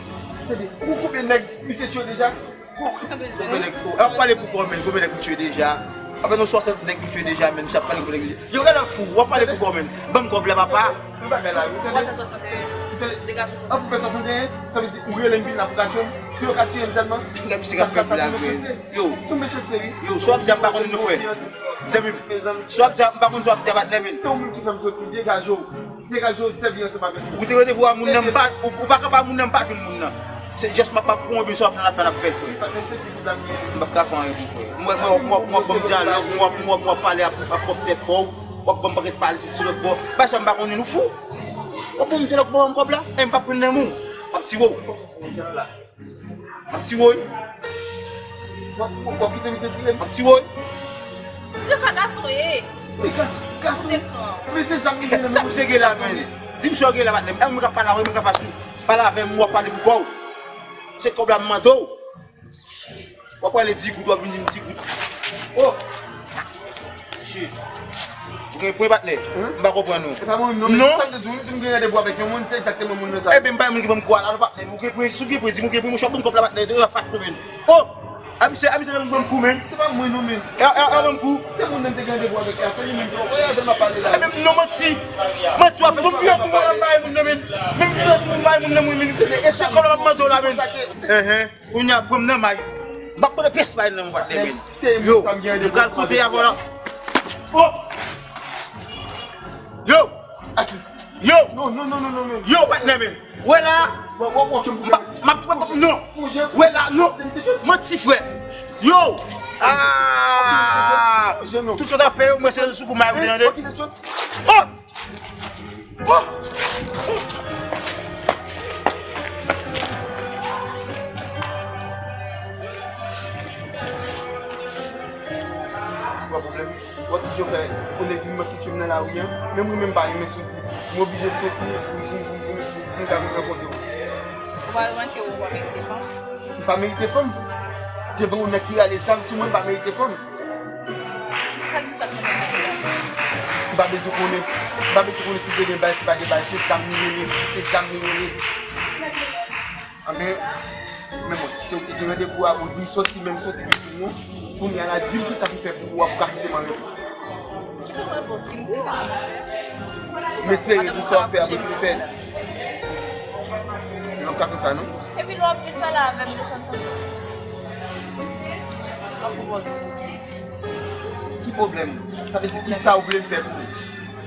Tande, ou konbyen nèg misye tiye deja? Konbyen nèg? Konbyen nèg? Ou ap pale pou kò, menn, konbyen nèg ou tiye deja? Apre nou swasant nèg ou tiye deja, menn, misye ap pale konbyen nèg ou tiye. Yo, gade fou, w ap pale pou kò, menn. Ban m kòb la, papa. Yon bagay la, ou tande? Ou ap fè swasanteyen. Ou tande? Degaje w. An pou fè swasanteyen, sa vle di ou rele m vin la pou katye m, pou yo katye m sèlman. Gad misye k ap ban m blague, menn. Yo. Sou mechanste, wi. Yo, sa w ap di a, m pa konnen non, frè. Zanmi m, sa w ap di a, m pa konn sa w ap di a, patnè, menn. Se yon moun ki fè m soti, degaje w. Degaje w, sèvi ansanm avèk mwen. Ou te randevou a moun nan, m pa, ou, ou pa ka ba moun nan, m pa jwenn moun nan. Se jès m ap, m ap pran w, ebyen sa w ap fè, n ap fè, n ap fè l, frè. Li pa t menm se ti goud la m gen. M p ap ka fè anyen pou frè. Mwen, mwen, w ap, w ap, w ap ban m dyalòg, w ap, w ap, w ap pale a, a pwòp tèt pa w, w ap ban m pakèt pale sisi lòt bò. Bagay sa m pa konnen, nou fou. W ap ban m dyalòg, w ap ban m kòb la, e m p ap pran nan men w. M ap tiye w. M ap tiye w, wi. W ap, w ap, w ap kite misye tire m? M ap tiye w, wi. Se pa gason ye. Men gason, gason. Men se zam li gen nan men. Sa misye gen la, menn? Di m sa w gen la, patnè. E mwen k ap pale avè w, mwen k ap fache w. Pale avè m, w ap pale pou kò w. Se kòb la m mande w. W ap pale di goud, w ap vin di m di goud. Oh! Shit. Ou gen pwen, patnè? M pa konprann ou. E pa mwen menm non, men sa m te di w, m di m gen randevou avèk yon moun, se egzakteman moun nan sa. Ebyen, m pa yon moun ki ban m kou a la, non, patnè. Ou gen pwen, si w gen pwen, di m ou gen pwen, monchè, w ap ban m kòb la, patnè, w ap fache nou, menn. Oh! A misye, a misye nan ban m kou, menn. Se pa mwen non, menn. E, e, e, ban m kou. Se moun nan m te gen randevou avèk la, se li menm ki voye avè m ap pale la. Ebyen, non, manti. Manti w ap fè. Bon, m vire tou, m pa bay moun nan, menn. Men m vire tou, m bay moun nan, mwen, menn. E se kòb la m ap mande w la, menn. Enhen. Kounye a, pran m nan may. M p ap pran pyès may nan men w, patnè, menn. Yo, m pral konte avè w la. Oh! Yo! Atis. Yo! Non, non, non, non, non, non. Yo, patnè, menn. Wè la. M ap, m ap, non. Wè la, non. Manti, frè. Yo! Ah! Tout sa w t ap fè yo, mwen se sou kou may ou te tande. Oh! Oh! Pwoblèm. Wè ki jan w fè konnen vin manke tchoum nan lari an. Menm mwen menm m pa renmen soti. M oblije soti pou m pou m pou m pou m pou m ta vin rankontre w. Ou pa remake ou pa merite fanm? M pa merite fanm? Devan ou nèg ki rale zam sou mwen, m pa merite fanm? Sa k di w sa k nan tèt ou la? M pa bezwen konnen. M pa bezwen konnen si te gen bal, si pa gen bal. Se zam li rele. Se zam li rele. Anben, men mwen, se ou ki gen randevou a, ou di m soti, men m soti vin pou ou. Kounye a la, di m kisa pou m fè pou ou a pou w ka kite m anlè. Kite mwen pou si m di kisa m ap fè. M espere ke sa w ap fè a pou fin fè. Lè w ka fè sa, non? Epi lè w ap vin pale avè m, desann tansyon. M ap pwopoze w pou ki isi. Ki pwoblèm? Sa vle di kisa ou vle m fè pou ou?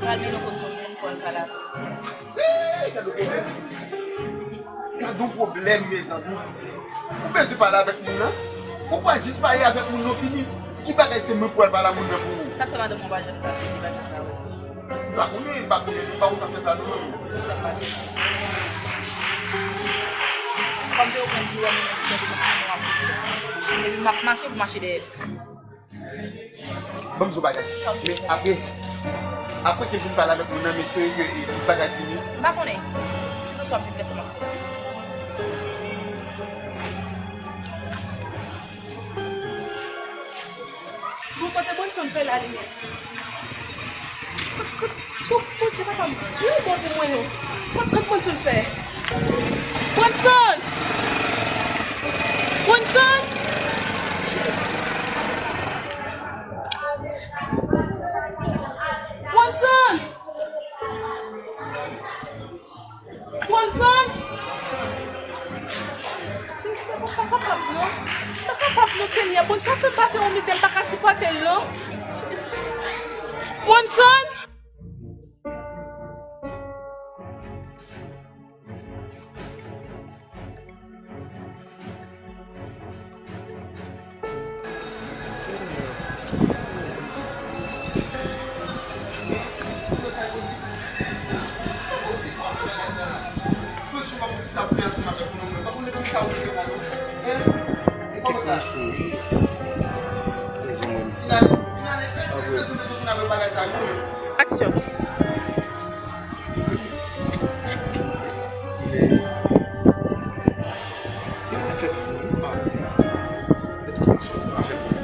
Pral mennen w kot yon moun pou al pale avè w. Hey, gade yon pwoblèm. Gade yon pwoblèm, mezanmi. Ou bezwen pale avèk moun nan? Ou pral jis pale avèk moun nan fini. Ki bagay se mwen pral pale a moun nan pou ou? Sa k fè madanm ou pa janm ka vini, li pa janm ka wè? M pa konnen, m pa konnen, m pa konn sa k fè sa non. Sa m mache. Kòm se ou menm ki wè m menm ki mete m nan w ap koute. Epi m ap mache pou mache dèyè. Ban m di w bagay. Men apre, apre ke m fin pale avèk moun nan, m espere ke e, tout bagay fini. M pa konnen. Si toutfwa m vin fè sa m ap fè. Bon, kote Bronson fè la li menm? Kot, kot, kot, Bondye papa m. Wi, Bondye mwen non. Kot, kot Bronson fè? Bronson! Bronson! Bronson! Bronson! Jezi, mwen pa kapab non. M pa kapab non, Senyè. Bronson fè m pase yon mizè, m pa ka sipòte l non. Jezi. Bronson! Aksyon. Se pa fèt fou, non, pa. Fèt fou, se pa fèt fou.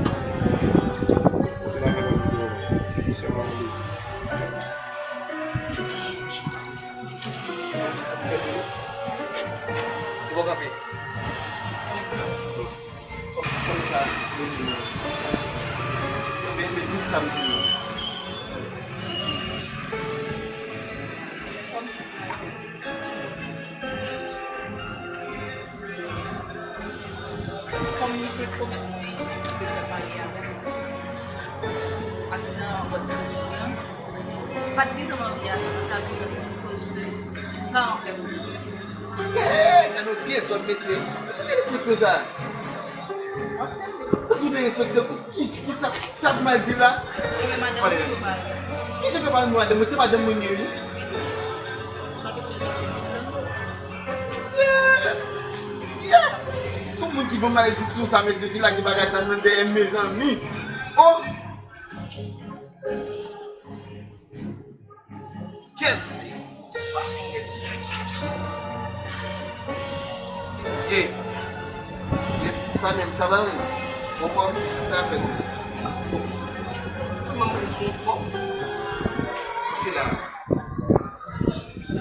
Se pa fèt fou, se pa fèt fou. Ou poko kanpe. Kòman sa? Men, men di m sa m di nou. Kòm li te pwomèt mwen ke l t ap marye avè m, aksidan an bòt pou mouri an, m pa t gentan anvi a, sa vin yon koz ke m pa anpè pou li. Hey, gade yon dezòd, mesye. Sa se derespekte konsa? Sa se derespekte pou ki, ki sa, sa k mal di la? Ki jan fè pa nou madanm mwen? Se madanm mwen ye, wi. Si se yon moun ki ban malediksyon sa, mesye, ki lage bagay sa nan dèyè m, mezanmi. Oh! Kèt! Ey! Patnè m, sa va menm? Anfòm? Sa fè menm? Ok. Kòman m rete anfòm? Pase la.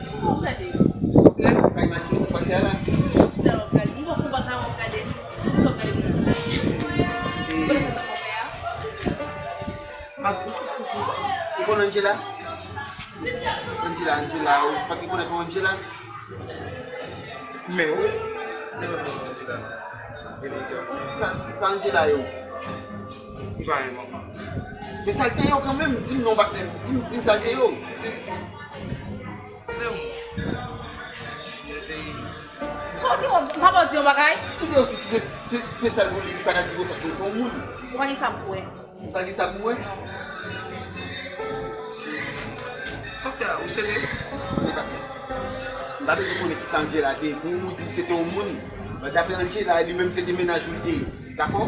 Sa w ap gade? Silvouplè, pa imajine sa k pase a la. Chita la w ap gade. M pa fou, m pa ka w ap gade. Sa w ap gade moun nan? Ou konnen sa w ap fè a? Mas, ou ki sanse? Ou konn Angela? Angela, Angela, ou pa t rekonèt yon Angela? Men wi, men mwen konn Angela. Sa, sa Angela yo? Li pa yon manman. Men sa l te yo kanmenm, di m non, patnè m, di m, di m sa l te yo. Se te, se te yon moun. Yo te Sa w di, w papa w di yon bagay? Si w te yon site espesyal pou li, li pa t ap di konsa pou l te yon moun. Ou pa gen sa pou wè. Ou pa gen sa pou wè? Non. Sa w fè a, ou serye? Tande, patnè. M pa bezwen konnen kisa Angela te ye pou ou di m se te yon moun. Daprè Angela, li menm se te mennaj ou li te ye. Dakò?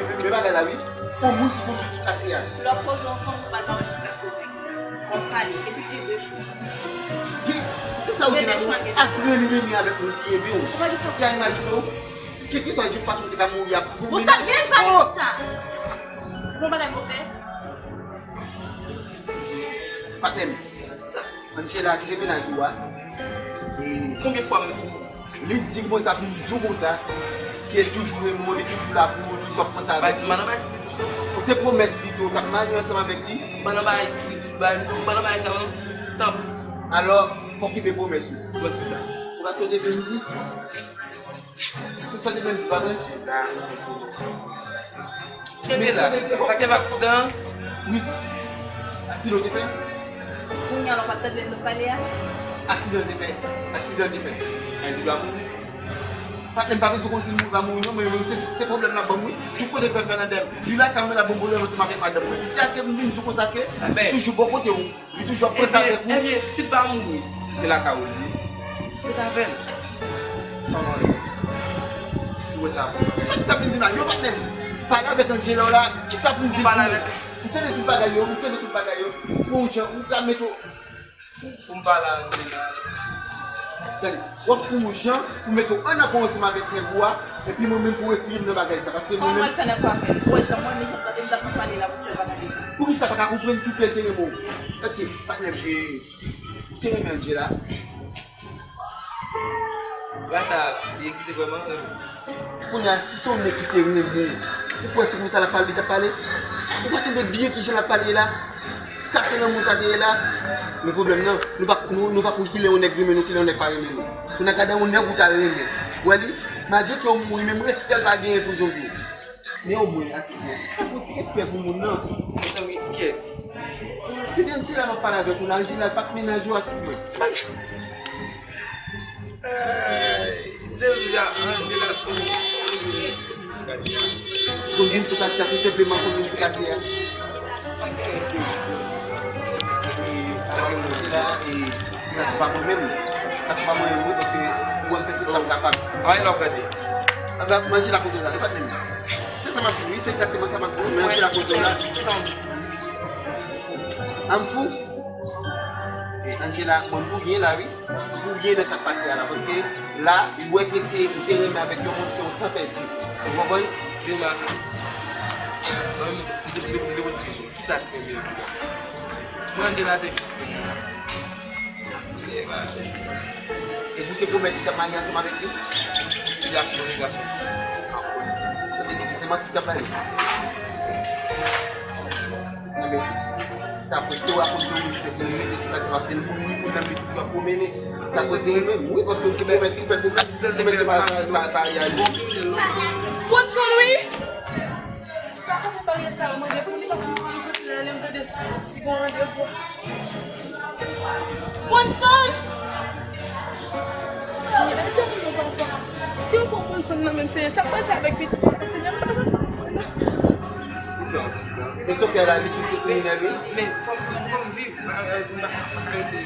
men, men, men bagay la, wi. Yon moun ki konn vin sou katye a. Lè w poze yon fanm, ou pral pa wè jiskaske w pèdi. W ap pale, epi l gen de chwa. Gen, se sa ou di la, wi. Aprann renmen avèk moun ki renmen w. Ou pa gen sa pou di. Imajine w, kèlkeswa fason w te ka mouri a, bon, men sa gen pa konsa. Bon bagay mwen fè. Patnè m, Angela kite mennaj ou a. E konbyen fwa m di w? Li di m konsa pou m di w konsa, ke l toujou renmen w, li toujou la pou ou, toujou ap panse avèk ou. M pa nan bay espri douch non. Ou te pwomèt li ke w t ap marye ansanm avèk li. M pa nan bay espri douch, bay mistik, m pa nan bay sa non. Tanpri. Alò, fò w kenbe pwomès ou. Bon, se sa. Se pa sa w te vle m di? Se sa te vle m di, pa vre? Kenbe la, sa, sa, sa kenbe aksidan an? Wi, aksidan w te fè? Kounye a la w pa t tande lè n t ap pale a? Aksidan l te fè. Aksidan l te fè. Ay, di pa mouri. Patnè m pa bezwen konn si l mouri pa mouri non, men menm se, se pwoblèm l ap ban m wi. Tout kote l pral fè nan dèyè m. Li lakay mwen l ap ban m pwoblèm ansanm avèk madanm mwen. Jiskaske m vin di w konsa ke toujou bò kote w. Li toujou ap panse avèk ou. Ebyen, si l pa mouri, si se lakay ou li ye, ret avè l. Kòman w wè sa pou ou? Sa, sa vin di m la, yo patnè m. Pale avèk Angela w la, kisa pou m di l pou ou? M tande tout bagay yo, m tande tout bagay yo. Fè yon jan, ou ka mete w. Pou m pale a Angela. Tande, w ap fè yon jan pou mete w an akò ansanm avèk nèg ou a, epi mwen menm pou retire m nan bagay sa, paske mwen menm. Kòman w pral fè nèg ou a fè? Ou wè jan mwen menm jan m tande m t ap nan pale la pou fè bagay yo. Poukisa w pa ka konprann tout lè te renmen w? Ok, patnè m, e, ou te renmen Angela? Bagay sa, li egziste vrèman, frè m? Kounye a, si se yon nèg ki te renmen w, ou kwè se konsa l ap pale, li t ap pale? Ou pa tande byen kijan l ap pale la? Sa se lanmou sa te ye la? Men pwoblèm nan, nou pa, nou, nou pa konn kilè yon nèg renmen nou, kilè yon nèg pa renmen nou. Kounye a gade yon nèg ou t al renmen. Ou wè li? Malgre ke w mouri, menm respè l pa genyen pou zonbi w. Men omwen, atis mwen, fè yon ti respè pou moun nan. Mezanmi, kiyès? Se de Angela m ap pale avèk ou la, Angela, l pa t mennaj ou, atis mwen. Ay, deja, Angela se yon, se yon moun sou katye a. Konn vin sou katye a, tou senpleman konn vin sou katye a. Pa gen anyen serye. E, avèk Angela, e, sa se pa mwen menm. Sa se pa mwen menm, wi, paske ou wè m fè tout sa m kapab. Anyen lòk gade. Anben, Angela kote w la, e pa t menm. Se sa m ap di w, wi, se egzakteman sa m ap di w, men Angela kote w la. Se sa m ap di w. A m fou? E Angela, bon, pou byen la, wi. Pou byen nan sa k pase a la, paske la, li wè ke se, ou te renmen avèk yon moun, se yon tan pèdi. Ou konprann? Dema, mwen, m te, m te, m te poze kesyon, kisa k renmen Angela? Mwen, Angela te jis renmen mwen. Sa pou fè, ba. E pou te pwomèt li t ap marye ansanm avèk li? Li gason, li gason. Sa vle di ki se manti k ap pale. Enben, sa vre, se akoz de ou li fè ke li rete sou latè, paske l mouri pou l menm, li toujou ap pwomennen. Se akoz de ou menm, wi, paske ou te pwomèt li, fè l pwomèt, men se pa, pa, pa, pa reyalize. Pran swen wi. Pa kanpe barye sa yo mande pou li, paske m konn kote l ale, m tande li gen yon randevou. Brunson! Seyè, ede m non, papa. Si yo pran Brunson nan men m, Seyè, sa k pral fè avèk pitit sa, Seyè, m pa konprann. Ou fè yon ti dan. Men Sofia la, li plis ke kriminèl, wi. Men, men fò m, fò m viv, malerèzman, m pa, m pa ka rete.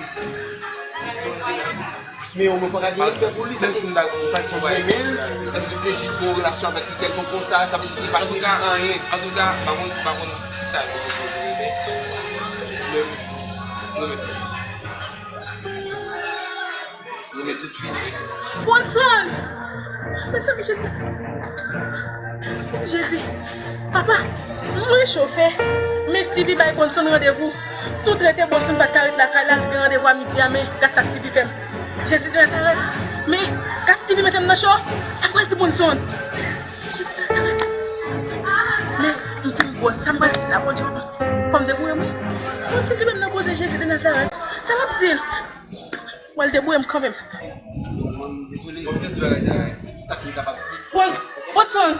Se yon ti dan. Men omwen fò w ka gen respè pou li, sa vle di ou pa t janm renmen l, sa vle di ou te jis gen yon relasyon avèk li kèlkonk konsa, sa vle di li pa fin anyen. Antouka, antouka, m pa konn, m pa konn kisa yo te vle renmen, men m renmen tout fi. M renmen tout fi. Brunson! Mezanmi, Jezi. Jezi. Papa, m rechofè. Men Stevie bay Brunson randevou. Tout rete Brunson pa t ka ret lakay la, li gen randevou a midi a, men gad sa Stevie fè m. Jezi de Nazarèt. Men, gad Stevie mete m nan cho. Sa m pral di Brunson? Jezi de Nazarèt. Men, m fin gwòs. Sa m pral di la, Bondye, papa? Fò m debouye m, wi. Brunson te menm nan koze Jezi de Nazarèt. Sa m ap di l? M pral debouye m kanmenm. Mwen, m dezole. Bon, se bagay sa, se tout sa ke m kapab di. Bon, Brunson.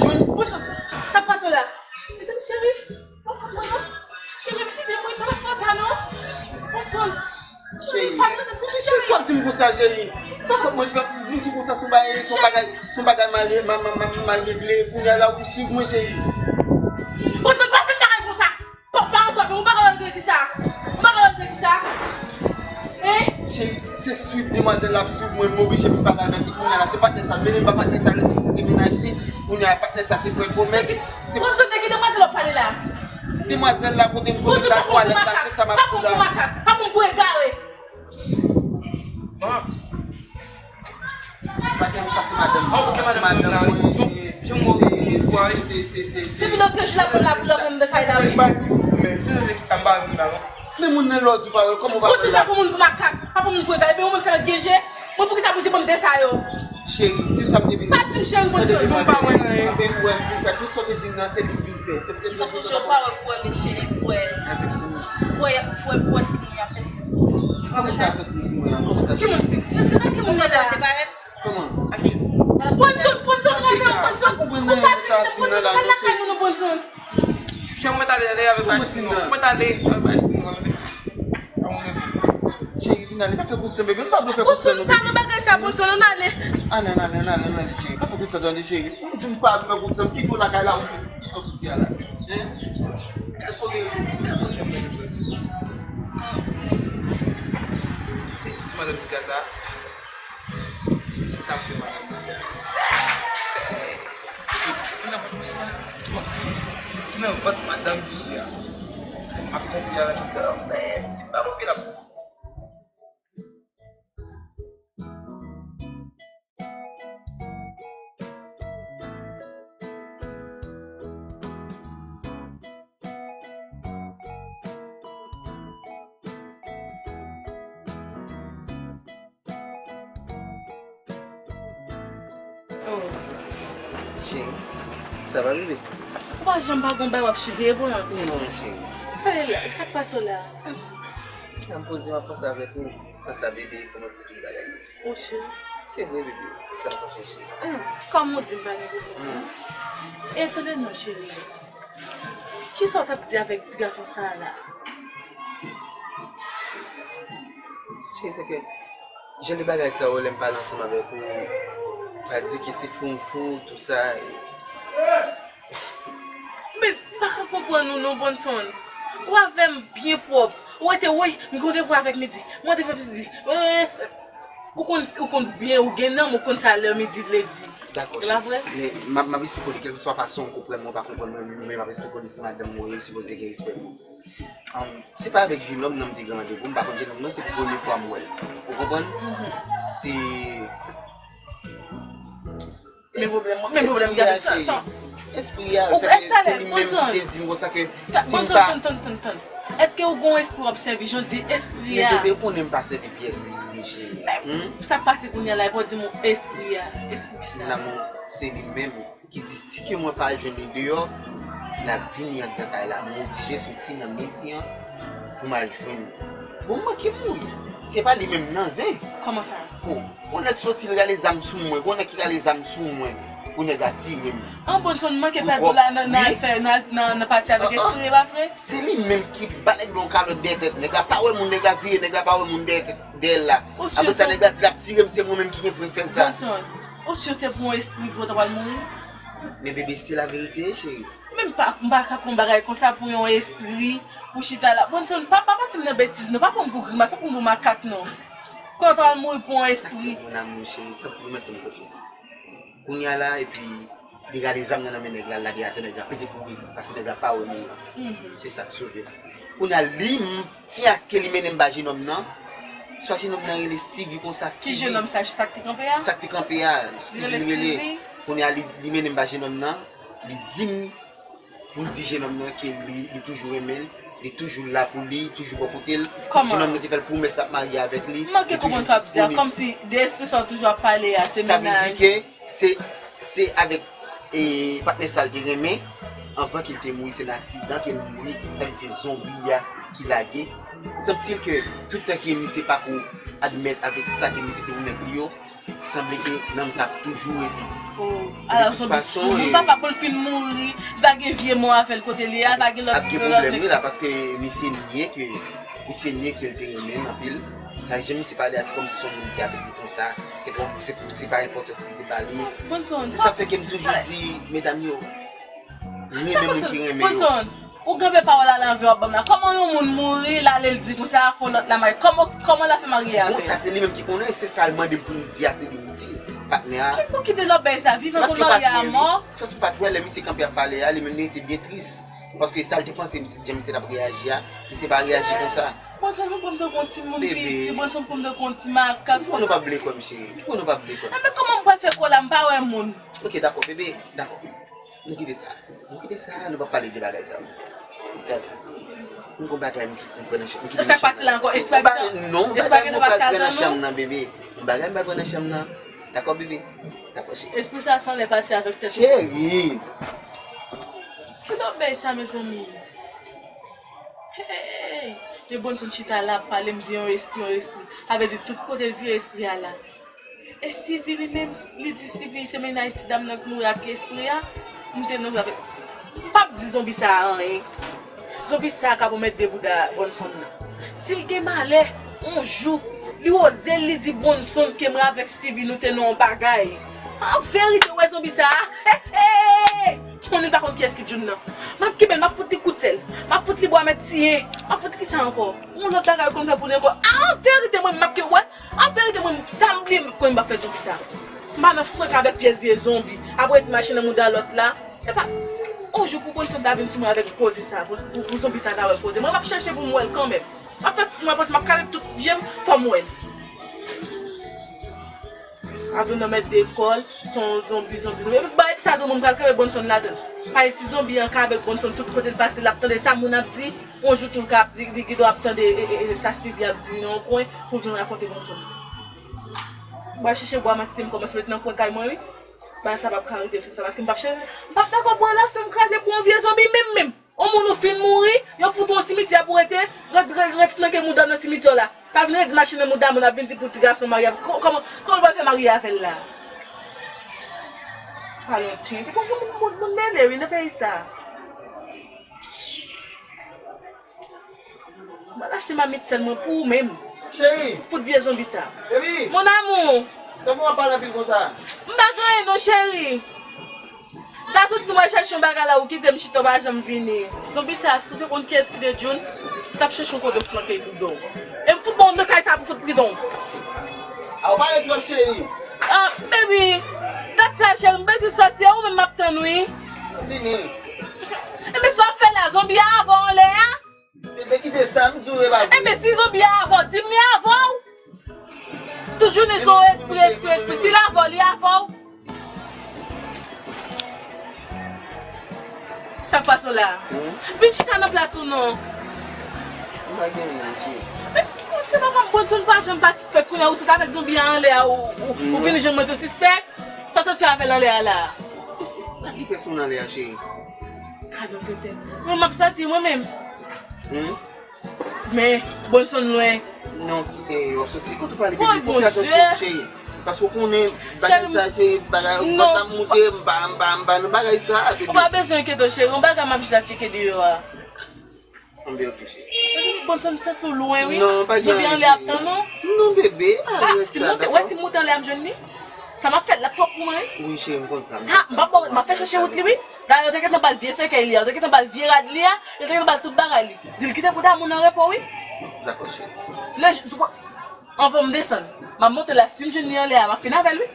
Jun. Brunson, sa k pase w la? Mezanmi, cheri. Mwen fout mwen non. Cheri, eskize mwen, pa fè sa non. Mwen fout. Cheri, cheri, cheri, sa w ap di m konsa, cheri? Pa fòt mwen ki fè m di w konsa, se yon bagay, se yon bagay, se yon bagay mal, mal, mal, mal regle. Kounye a la, ou swiv mwen, cheri. Bon, nou pa fè bagay konsa. Bon, pa ansanm, ou pa ka regle ki sa? Ou pa ka regle ki sa? Hein? Cheri, se swiv demwazèl la ap swiv mwen, m oblije pou m pale avèk li kounye a la. Se patnè sa l mennen m ba patnè sa l, li di m se te mennaj li. Kounye a, patnè sa te fè pwomès. Se Bon, sou de ki demwazèl w ap pale la? Demwazèl la kote m, kote m t al twalèt la, se sa m ap di w la. Pa fè yon gwo makak, pa fè yon gwo egare. Madanm, sa se madanm mwen. Sa se madanm mwen. Depi lòt jou l ap pran, l ap pran de sa, l ap pran. Men moun nan lè w di w pa wè l, kòman w pa wè l la? Bon, se pa pou moun pou makak, pa pou moun pou egare, men ou menm se yon genje. Mwen, poukisa pou di ban m de sa yo? Cheri, se sa m te vin. Pa di m cheri, Bon, tande, demwazèl. Mwen pa wè anyen. Anben, ou wè, m vin fè tout sa w te di m nan, se li m vin fè. Se poutèt sa. Pou wè, pou wè, men cheri, pou wè. Gade pou ou. Pou wè, pou wè, pou wè si moun yo ap fè sens. Kòman sa fè sens mwen an? Kòman sa, cheri? Ki moun? Se, se nan ki moun sa? Kòman? Ak ki? Bon, Bon, Bon, Bon, ou pa di m, Bon, Bon, al lakay nou, non, Bon. Chè, ou mèt ale, ale avèk Ayisyen, non. Ou mèt ale avèk Ayisyen, non. Cheri, vin ale, pa fè kout sen, bebe. M pa vle fè kout sen, non, bebe. Bon, Bon, pa nan bagay sa, Bon, Bon, ann ale. Ann, ann, ann, ann, ann, ann, cheri. Pa fè kout sen, tande, cheri. M di m pa vle fè kout sen, m kite w lakay la, ou soti, kisa w soti a la? Hein? Kal kote, kal kote m mèt ou sa? Se, se madanm misye sa? Sa m fè madanm misye a. Sa ki nan vant misye a? Sa ki nan vant madanm misye a? M ap konpli avèk kanmenm, se pa konpli l ap fè. Oh. Cheri, sa va, bebe? Ou pa janm pa gon bagay w ap siveye pou mwen? Non, cheri. Sa, sa k pase w la? M poze, m ap panse avèk ou. Panse a bebe, kòman pou tout bagay ye. Oh, cheri. Se vre, bebe. Fè m konfyans, cheri. Hmm, kòm ou di m pa gen pwoblèm. Hmm. E tande non, cheri. Kisa w t ap di avèk ti gason sa a la? Cheri, se ke jan de bagay sa yo, lè m pale ansanm avèk ou, pa di ki se fou m fou, tou sa. Men, m pa ka konprann ou non, Bonson. Ou avè m byen pwòp. Ou rete, woy, m gen yon devwa avèk midi. M gen yon devwa midi. Ou konn, ou konn byen, ou gen nanm, ou konn sa lè midi vle di. Dakò, cheri. E pa vre? Men m ap, m ap esplike w li, kèlkeswa fason w konprann mwen, ou pa konprann mwen, men m ap esplike w li, se madanm mwen, ou sipoze gen respè pou. Ann, se pa avèk jenòm nan m te gen randevou, m pa konn jenòm nan, se pou premye fwa m wè l. Ou konprann? Mhm. Se Men pwoblèm, men pwoblèm, gade sa, sa. Espri a, cheri. Espri a, se, se li menm ki te di m konsa ke si m pa. Tann, tann, tann, tann. Èske ou gon espri w ap sèvi? Jan w di espri a. Men bebe, ou konnen m pa sèvi pyès espri, cheri. Hmm? Sa k pase kounye a la, epi w di m espri a. Espri sa. Lanmou, se li menm ki di si ke mwen pa jwenn li deyò, l ap vini anndan kay la. Mwen oblije soti nan midi an pou m al jwenn li. Bon, m manke mouri. Se pa li menm nan zen. Kòman sa? Oh, yon nèg soti, l rale zam sou mwen. Gon nèg ki rale zam sou mwen pou nèg la tire m. An, Bonson, manke pèdi w la nan, nan afè, nan, nan, nan pati avèk espri, e pa vre? Se li menm ki ba nèg la yon kalòt dèyè tèt. Nèg la pa wè moun, nèg la vire, nèg la pa wè moun dèyè tèt, dèyè l la. Apre sa, nèg la di l ap tire m, se mwen menm ki gen pou m fè sa. Bonson, ou si se pou yon espri vre w ta pral mouri? Men bebe, se laverite, cheri. Men m pa, m pa ka pran bagay konsa pou yon espri, pou chita la. Bonson, pa, pa pase m nan betiz, non. Pa pran m pou grimas, pa pran m pou makak, non. Konnen w pral mouri pou yon espri. Mon amour, cheri, tanpri, mwen fè m konfyans. Kounye a la, epi, li rale zam nan nan men nèg la, l lage atè, nèg la pete kouri, paske nèg la pa wè moun nan. Mhm. Se sa k sove l. Kounye a, li, m, ti aske li mennen m ba jenòm nan, swa jenòm nan rele Stevie konsa, Stevie. Ki jenòm sa, sa k te kanpe a? Sa k te kanpe a, Stevie li rele. Kounye a, li, li mennen m ba jenòm nan, li di m, pou m di jenòm nan ke li, li toujou renmen l, li toujou la pou li, toujou bò kote l. Kòman? Jenòm nan te fè l pwomès l ap marye avèk li, li toujou disponib. M manke konprann sa w ap di a, kòmsi de espri sa w toujou ap pale a, se mennaj. Sa vle di ke se, se avèk, e, patnè sa l te renmen, anvan ke l te mouri, se nan aksidan ke l mouri, tann se zonbi a ki lage. Sanble ke tout tan ke misye pako admèt avèk sa ke misye te pwomèt li yo, sanble ke nanm sa ap toujou rete. Oh, ala zonbi fou. Papa, pou l fin mouri, li pa gen vye mò avè l kote li a, pa gen lòt. Ap gen pwoblèm, wi, la, paske misye nye ke Misye nye ke l te renmen m anpil. Sa jan misye pale a, se kòmsi se yon moun ki avèk li konsa. Se pa, se, se pa enpòtans li te ba li. Bonson, se sa fè ke m toujou di medam yo, renmen moun ki renmen yo. Bonson, ou kenbe pawòl a l anvè w ap ban m la. Kòman yon moun mouri, l ale l di konsa, fè yon lòt la marye? Kòman, kòman l ap fè marye avè l? Bon, sa se li menm ki konnen, se sa l mande m pou m di a, se li m di, patnè a. Ki pou kite lòbèy sa, viv ansanm marye a mò? Se paske w pa t wè lè misye kanpe ap pale a, li menm li rete byen tris. Paske sa l te panse, misye, jan misye t ap reyaji a, misye pa reyaji konsa. Bonson, ou pran m tankou yon timoun piti, Bonson, pran m tankou yon ti makak. M konnen w p ap vle kwè m, cheri. M konnen w p ap vle kwè m. Enben, kòman m pral fè kwè w la, m pa wè moun? Ok, dakò, bebe, dakò. Nou kite sa. Nou kite sa, nou p ap pale de bagay sa yo. Gade. M gon bagay m ki m pran nan chanm, m kite nan chanm nan. Sa k pati la ankò? Espwa ki nan chanm nan, bebe. M bagay m pa pran nan chanm nan. Dakò, bebe? Dakò, cheri. Espri sa sanble pati avèk tèt ou. Cheri! Ki lòbèy sa, mezanmi? Hey! De Bonson chita la ap pale m de yon espri, yon espri. Sa vle di tout kote l vire espri a la. E Steevy li menm, li di Steevy se mennaj ti dam nan k mouri ak espri a. M te nan avèk. M p ap di zonbi sa a anyen. Zonbi sa a ka pwomèt de bouda Bonson nan. Si l gen malè, yon jou, li oze li di Bonson ke mwen avèk Steevy nou te nan yon bagay. An verite, w wè zonbi sa a? Hey, hey! Konnen l pa konn kiyès ki June nan. M ap kenbe l, m ap fout li kout sèl. M ap fout li bwa mèt tiye. M ap fout li sa ankò. Yon lòt bagay yo konn fè pou li ankò. A, an verite, mwen, m ap kenbe, w wè. An verite, mwen, sa m bliye, m konnen m p ap fè zonbi sa. M pa nan frenk avèk pyès vye zonbi. Apre di machin nan mouda lòt la. Epa, yon jou pou Bonson ta vin sou mwen avèk koze sa, pou, pou, pou zonbi sa ta wè koze. Mwen, m ap chèche pou m wè l kanmenm. M ap fè tout mwen panse, m ap kale tout je m, fò m wè l. Avyon nan mèt de kò l, se yon zonbi, zonbi, zonbi. Epi, ba, epi sa tou, moun pral kenbe Bonson ladan l. Paske si zonbi an ka avèk Bonson, tout kote l pase, l ap tande sa moun ap di. Yon jou tou, l ka, li, li gen dwa ap tande, e, e, e, sa Steevy ap di nan yon kwen pou l vin rakonte Bonson. Mwen chèche bwa mèt tiye m kòmanse met nan kwen kay mwen, wi. Bagay sa p ap ka rete konsa, paske m p ap chèche, m p ap dakò pou relasyon m kraze pou yon vye zonbi, menm, menm. Yon moun ou fin mouri, yo fout ou yon simityè pou rete, ret, ret, ret flanke mouda w nan simityè w la. T ap vin redi machin nan mouda moun, ap vin di pou ti gason marye avè w. Kò-, kòman, kòman l pral fè marye avè l la? Pale yon tenten. Bon, bon, bon, bon, moun mele, wi, nan peyi sa. M al achte mamit sèl mwen pou ou menm. Cheri! Fout vye zonbi sa. Baby! Mon amour! Sa pou w ap pale anpil konsa? M pa gen anyen non, cheri. Tatou di mwen chèche yon bagay la, ou kite m chita, w pa janm vini. Zonbi sa, si w te konn kiyès ki te June, w t ap chèche yon kote w flanke bouda w. E m fout ba w nan kay sa pou fout prizon. A, ou pale twòp, cheri. Ah, baby, dat sa, cheri, m bezwen sòti, e ou menm m ap tann, wi. Vini. Enben, sa w ap fè la, zonbi a avè w anlè a? Bebe, kite sa, m di w e pa vre. Enben, si zonbi a avè w, di m li avè w. Tout jounen se yon espri, espri, espri. Si l avè w, li avè w. Sa k pase w la? Hmm? Vin chita nan plas ou non. M pa gen anyen, cheri. Men, Bondye, papa m, Bondye, nou pa janm pa sispèk kounye a, ou sot avèk zonbi a anlè a, ou, ou, ou vin jwenn mwen tou sispèk? Sa w sot fè avè l anlè a la? Pa gen pèsonn anlè a, cheri. Gad yon tenten. Mwen, m ap sòti, mwen menm. Hmm? Men, Bondson lwen. Non, e, w ap sòti kote w prale, baby, fò w fè atansyon, cheri. Paske w konnen, bagay sa, cheri, bagay, vant la moute, m pa, m pa, m pa nan bagay sa, baby. Ou pa bezwen enkyete w, cheri, yon bagay m ap jis al tcheke deyò a. Anben, ok, cheri. Bondson, m santi w lwen, wi. Non, pa gen anyen, cheri. Zonbi anlè ap tann ou. Non, bebe, arèt sa, dakò? Wè si m moute anlè a m jwenn li. Sa m ap fè l, l ap twòp pou mwen, wi. Wi, cheri, m konn sa, m konn sa. Ha, m p ap ba w, m ap fè chèche wout li, wi. Dayè, yo te gentan ba l vye sèkèy li a, yo te gentan ba l vye rad li a, yo te gentan ba l tout bagay li. Di l kite bouda moun nan repo, wi. Dakò, cheri. Lè, anvan m desann, m ap monte la, si m jwenn li anlè a, m ap fin avè l, wi.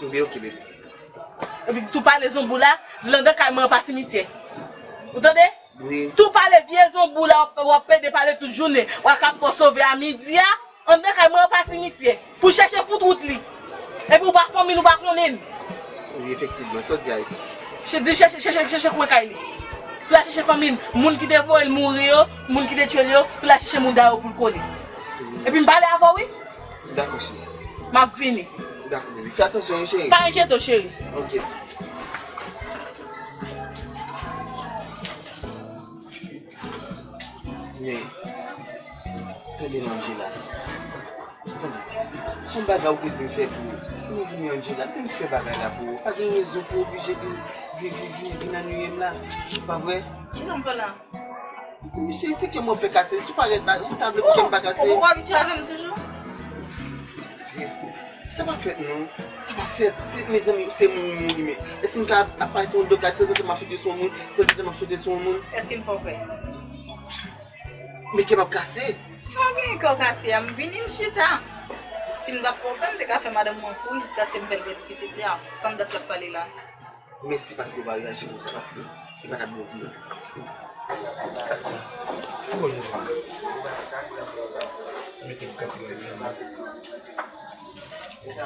Bebe, ok, bebe. Epi tou pale zonbi w la, di l anndan kay mwen an pa simityè. Ou tande? Wi. Tou pale vye zonbi w la, w ap, w ap pede pale tout jounen. W a ka fè w sove a midi a, anndan kay mwen an pa simityè. Pou chèche fout wout li. Epi w pa fanmi l, ou pa konnen l. Wi, efektivman, sa w di a, Aïs. Di chèche, chèche, chèche kwen kay li. Pou l al chèche fanmi l. Moun ki te voye l mouri yo, moun ki te tye l yo, pou l al chèche moun sa yo pou l kole. Wi. Epi m pale avè w, wi. Dakò, cheri. M ap vini. Dakò, baby. Fè atansyon, wi, cheri. Pa enkyete w, cheri. Ok. Men, tande non, Angela. Tande. Se yon bagay ou te di m fè pou ou. Mezanmi, Angela, men m fè bagay la pou ou. Pa gen rezon pou w oblije vin, vin, vin, vin, vin annuiye m la. Pa vre? Kisa m fè la? Misye, se kè mwen fè kase, si w pa rèt la, ou ta vle pou kè m pa kase? Ou poko abitye avè m toujou? Sa pa fèt non. Sa pa fèt. Se, mezanmi, se moun moun li men. Èske m ka ap pale pou yon dòk la, tanzantan m ap sote sou yon moun, tanzantan m ap sote sou yon moun? Èske m fè w pè? Men kè m ap kase. Si w pa genyen kè w kase a, m vini m chita. Si m t ap fè w pè, m te ka fè madanm mwen kouri jiskaske m fè l pèdi pitit li a. Tann dat l ap pale la. Mèsi paske w pa reyaji konsa, paske li pa t ap bon pou mwen. Gad sa. Ki bò nou pran? Mete m kanpe nan men mwen. Babe.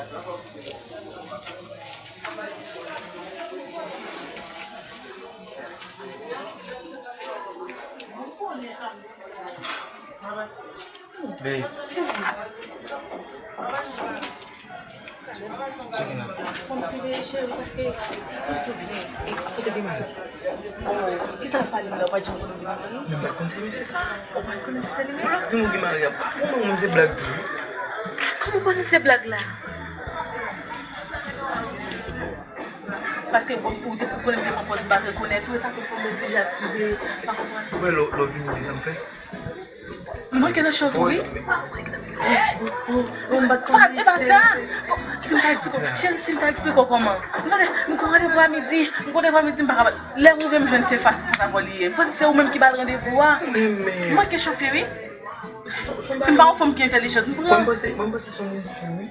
Sa gen la? Fò m fè veye cheri paske li tou byen. Kote gen mal? Oh, kisa l ap pale m la, ou pa t janm konnen gen mal la non? Men m pa t konn se mesye sa. Ou pa t konnen se li menm? Ou la di m ou gen mari a. Pou mwen, mwen se blag tou. Kòman w panse se blag la? Paske ou, ou te konnen m te pran pòz m pa t rekonèt ou, e sa fè fò m oblije ap swiv, pa konprann. Ou wè lè, lè w vini, sa m fè? Mwen ke nan chòf wi. Oh, oh, oh, oh, m pa t konnen. E pa sa. Bon, si m ta eksplike w, cheri, si m ta eksplike w kòman. M tande, m gon randevou a midi, m gon randevou a midi, m pa kapab. Lè m rive, m jwenn se fas ou fas avè w li ye. M panse se ou menm ki ba l randevou a. Mwen ke chòfe wi. Si m pa yon fanm ki entèlijant, m pran. Mwen panse, mwen panse se yon moun fi wi.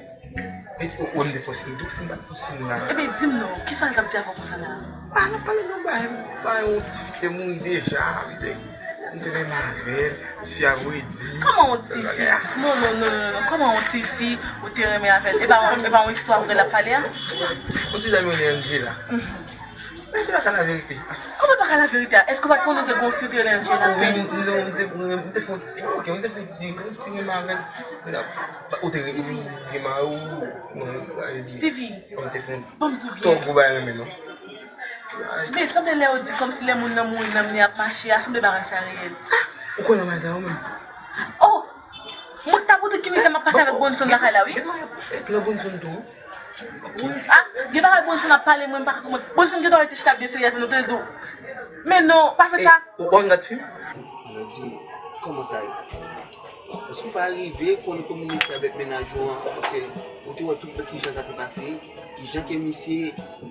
E si ou wè m te fè w siy tou, si m pa t fè w siy la. Ebyen, di m non, kisa l t ap di avè w konsa la? Ah, n ap pale de yon bagay, bagay yon ti fi ki te mouri deja, li te, m te renmen avè l, ti fi a voye di. Kòman yon ti fi? Non, non, non, non, non, kòman yon ti fi ou te renmen avè l? E pa yon, e pa yon istwa vrè l ap pale a? Yon ti dam yo rele Angela. Mhm. Men se pa ka laverite. Kòman pa ka laverite a? Èske w pa t konnen w te gon fi w te rele Angela? Wi, m, non, m te, m te fè yon ti, ok, m te fè yon ti, yon ti renmen avè l. Ou te renmen, gen mari w, non, sa vle di, Stevie, kòm te fè yon twò gwo bagay renmen, non. Men sanble lè yo di kòmsi lè moun nan mouri, nanm li ap mache a, sanble bagay sa reyèl. Ou kwè nan bagay sa yo menm? Oh! Mwen k ta pou di ki mizè m ap pase avèk Bronson lakay la, wi. Gen bagay ap fèt nan Bronson tou. Ah, gen bagay Bronson ap pale, mwen m pa ka konprann. Bronson gen dwa rete chita byen serye avè nou, te di w. Men non, pa fè sa. Ou konn gad fim? Alò, di m, kòman sa ye? Èske w pa rive konn kominike avèk mennaj ou an? Paske ou te wè tout kijan sa te pase, kijan ke misye